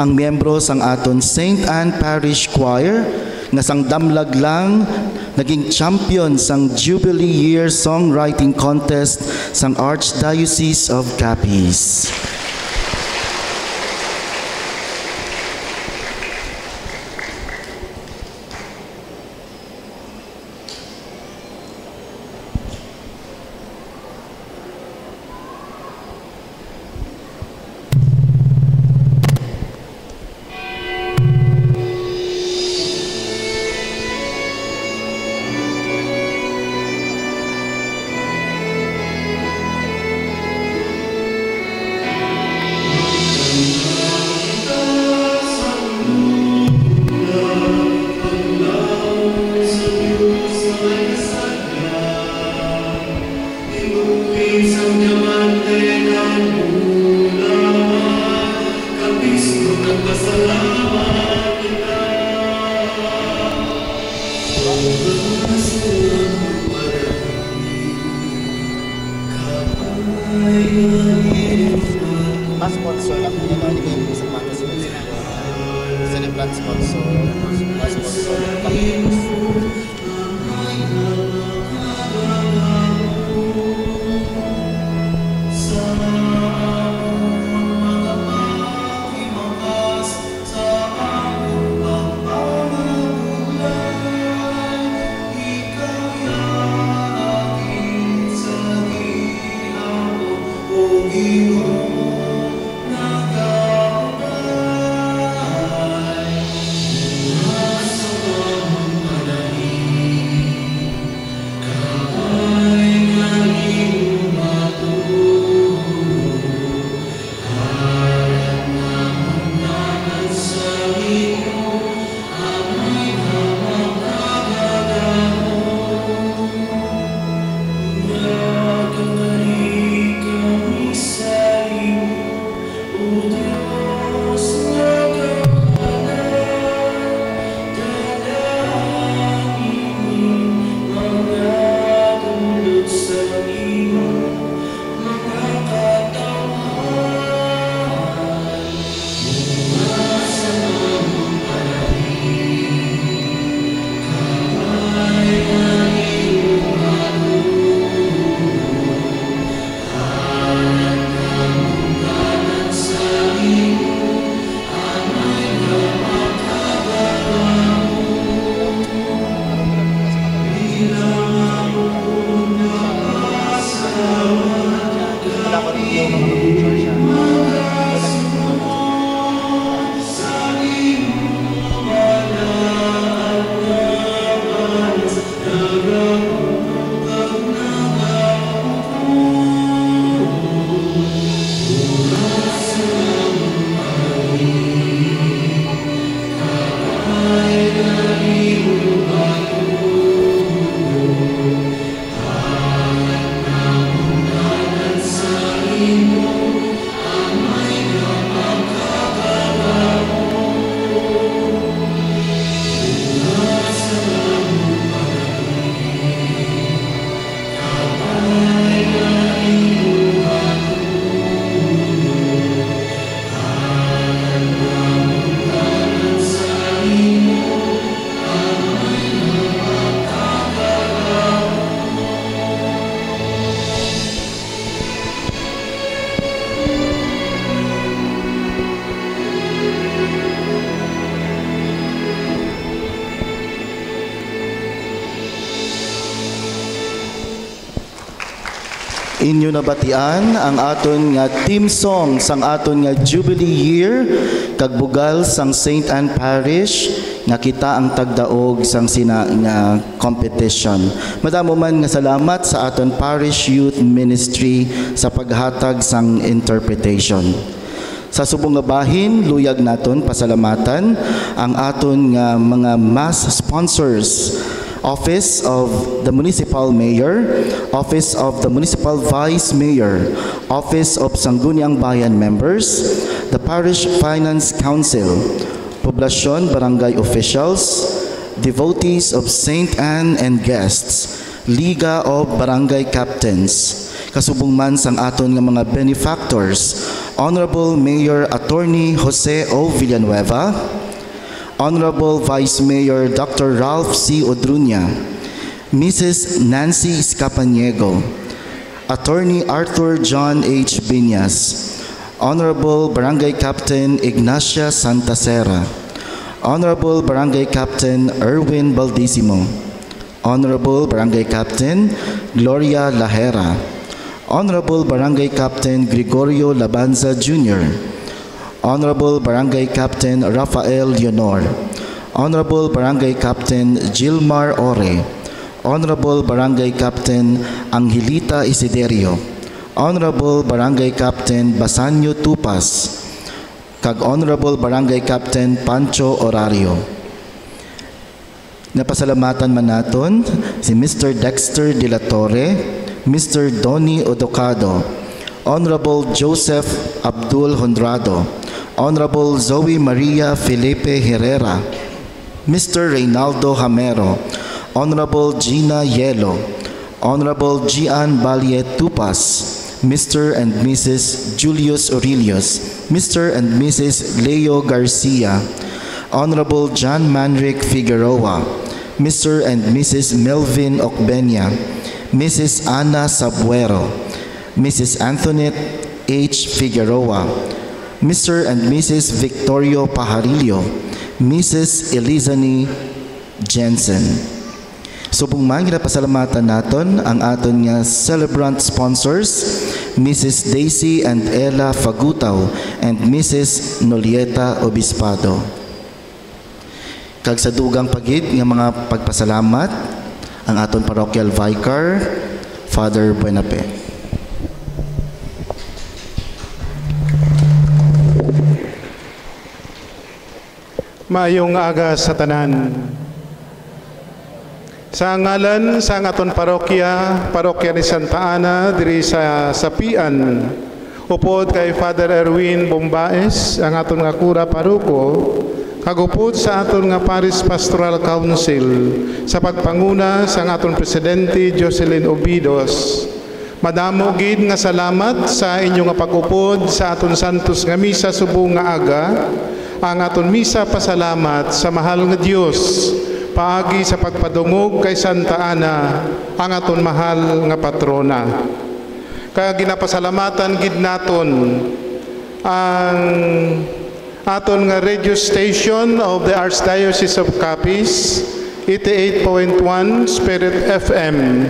ang miyembro sang aton Saint Anne Parish Choir nga sang damlag lang naging champion sang Jubilee Year Songwriting Contest sang Archdiocese of Capiz. Mas sponsor lang po naman yung sapatos mo. Celebrant sponsor, mas sponsor. Inyo nabatian ang aton nga theme song sang aton nga Jubilee Year kag bugal sang Saint Anne Parish nga kita ang tagdaog sang sina nga competition. Madamo man nga salamat sa aton Parish Youth Ministry sa paghatag sang interpretation. Sa subong nga bahin, luyag naton pasalamatan ang aton nga mga mass sponsors, Office of the Municipal Mayor, Office of the Municipal Vice Mayor, Office of Sangguniang Bayan members, the Parish Finance Council, Poblasyon Barangay officials, devotees of Saint Anne and guests, Liga of Barangay Captains, kasubong man sang aton nga mga benefactors, Honorable Mayor Attorney Jose O. Villanueva, Honorable Vice Mayor Doctor Ralph C. Odruña, Missus Nancy Scapaniego, Attorney Arthur John H. Biñas, Honorable Barangay Captain Ignacia Santa Serra, Honorable Barangay Captain Erwin Baldisimo, Honorable Barangay Captain Gloria Lahera, Honorable Barangay Captain Gregorio Labanza Junior, Honorable Barangay Captain Rafael Leonor, Honorable Barangay Captain Gilmar Ore, Honorable Barangay Captain Angelita Isiderio, Honorable Barangay Captain Basanio Tupas, kag Honorable Barangay Captain Pancho Orario. Napasalamatan man naton si Mister Dexter de la Torre, Mister Donny Odocado, Honorable Joseph Abdul Honrado, Honorable Zoe Maria Felipe Herrera, Mister Reynaldo Hamero, Honorable Gina Yelo, Honorable Gian Balie Tupas, Mister and Missus Julius Orillos, Mister and Missus Leo Garcia, Honorable John Manric Figueroa, Mister and Missus Melvin Ocbenia, Missus Ana Sabuero, Missus Antoinette H. Figueroa, Mister and Missus Victorio Pajarillo, Missus Elizani Jensen. Subong man, ginapasalamatan naton ang aton nga celebrant sponsors, Missus Daisy and Ella Fagutaw and Missus Nolieta Obispado. Kag sa dugang pa gid nga mga pagpasalamat, ang aton parochial vicar, Father Buenape. Maayong aga sa tanan. Sa ngalan sang aton parokya, Parokya ni Santa Ana diri sa Sapian, upod kay Father Erwin Bombaes, ang aton nga kura paruko, kag upod sa aton nga Parish Pastoral Council, sa pagpanguna sang aton Presidente Jocelyn Obidos, madamo gid nga salamat sa inyo nga pag-upod sa aton santos nga misa subong nga aga, ang aton misa pasalamat sa mahal nga Dios, paagi sa pagpadungog kay Santa Ana, ang aton mahal nga patrona. Kag ginapasalamatan gid naton ang aton nga radio station of the Archdiocese of Capiz, eighty-eight point one Spirit F M.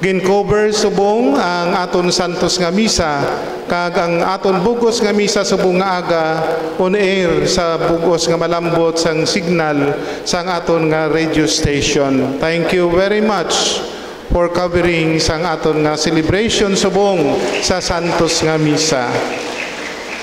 Gin-cover subong ang aton santos nga misa, kag ang aton bug-os nga misa subong nga aga on air sa bug-os nga malambot sang signal sang aton nga radio station. Thank you very much for covering sang aton nga celebration subong sa santos nga misa.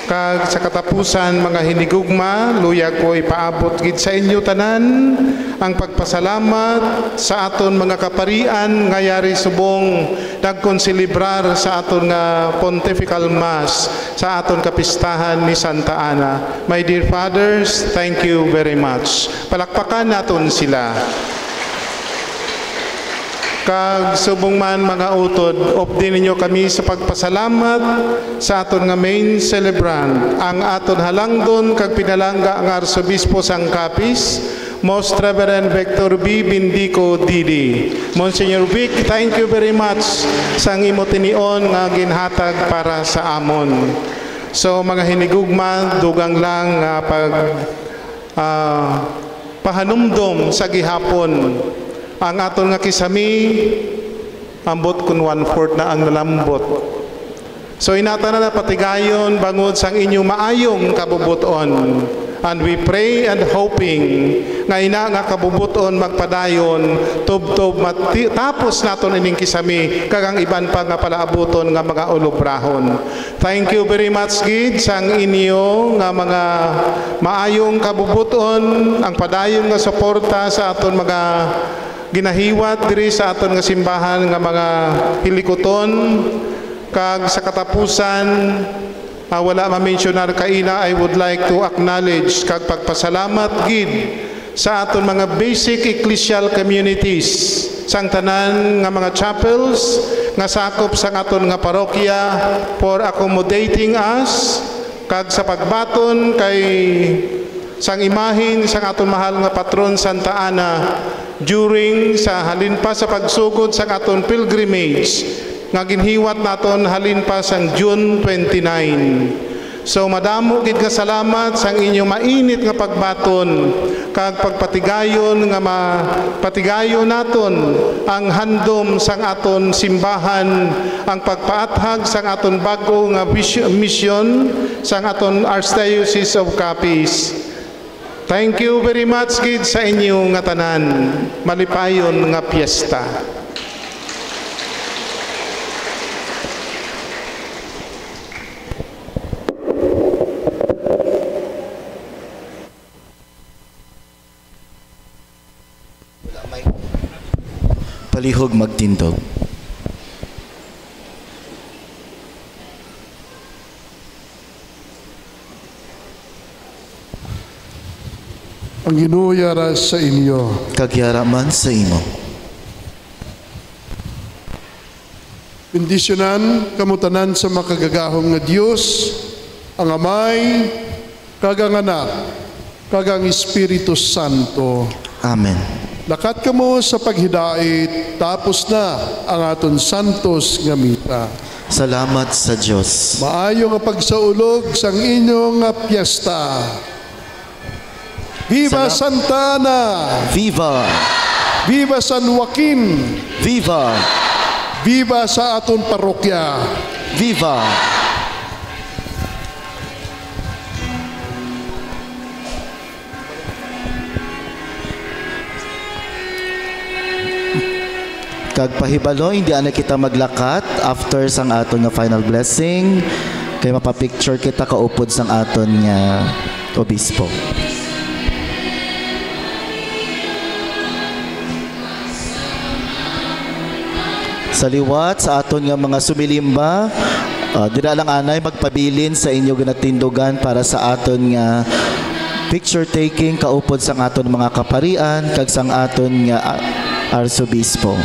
Kag sa katapusan, mga hinigugma, luyag ko ipaabot gid sa inyo tanan ang pagpasalamat sa aton mga kaparian nga yari subong nagkonselebrar sa aton nga Pontifical Mass sa aton kapistahan ni Santa Ana. My dear fathers, thank you very much. Palakpakan naton sila. Kag subong man, mga utod, updi ninyo kami sa pagpasalamat sa aton nga main celebrant, ang aton halangdon kag pinalangga nga Arsobispo sang Capiz, Most Reverend Victor B. Bindico, D D. Monsignor Vic, thank you very much sang imo tinion nga ginhatag para sa amon. So, mga hinigugma, dugang lang nga pag, ah, pahanumdom sa gihapon. Ang aton nga kisami, ambot kun one-fourth na ang nalambot. So, ina tanan na patigayon bangod sang inyo maayong kabubot-on. And we pray and hoping nga ina nga kabubot-on magpadayon, tubtob mati-, tapos naton ining kisami, kag ang iban pa nga palaabuton nga mga ulubrahon. Thank you very much gid sang inyo nga mga maayong kabubot-on, ang padayon nga suporta sa aton mga ginahiwat diri sa aton nga simbahan nga mga hilikuton, kag sa katapusan, ah, wala mamensyonar kaina, I would like to acknowledge kag pagpasalamat gid sa aton mga basic ecclesial communities, sang tanan nga mga chapels nga sakop sang aton nga parokya, for accommodating us, kag sa pagbaton kay sang imahin sang aton mahal nga patron Santa Ana during sa halin pa sa pagsugod sang aton pilgrimage nga ginhiwat naton halin pa sang June twenty-nine. So, madamo gid nga salamat sang inyo mainit nga pagbaton kag pagpatigayon nga mapatigayon naton ang handom sang aton simbahan, ang pagpaathag sang aton bag-o nga vis-, misyon sang aton Archdiocese of Capiz. Thank you very much gid sa inyo nga tanan. Malipayon nga piyesta. Palihog magtindog. Ang Ginoo yara sa inyo. Kag yara man sa imo. Bendisyonan kamo tanan sa makagagahom nga Dios, ang Amay, kag ang Anak, kag ang Espiritu Santo. Amen. Lakat kamo sa paghidait, tapos na ang aton santos nga misa. Salamat sa Dios. Maayo nga pagsaulog sang inyo nga piyesta. Viva Salam- Santa Ana! Viva! Viva San Joaquin! Viva! Viva sa aton parokya! Viva! Kag pahibalo, hindi na kita maglakat after sang aton nga final blessing, kay mapapicture kita kaupod sang aton nga obispo. Sa liwat sa aton nga mga sumilimba, ah, dira lang anay magpabilin sa inyo ginatindugan para sa aton nga picture taking kaupod sang aton mga kaparian kag sang aton nga, ah, arsobispo.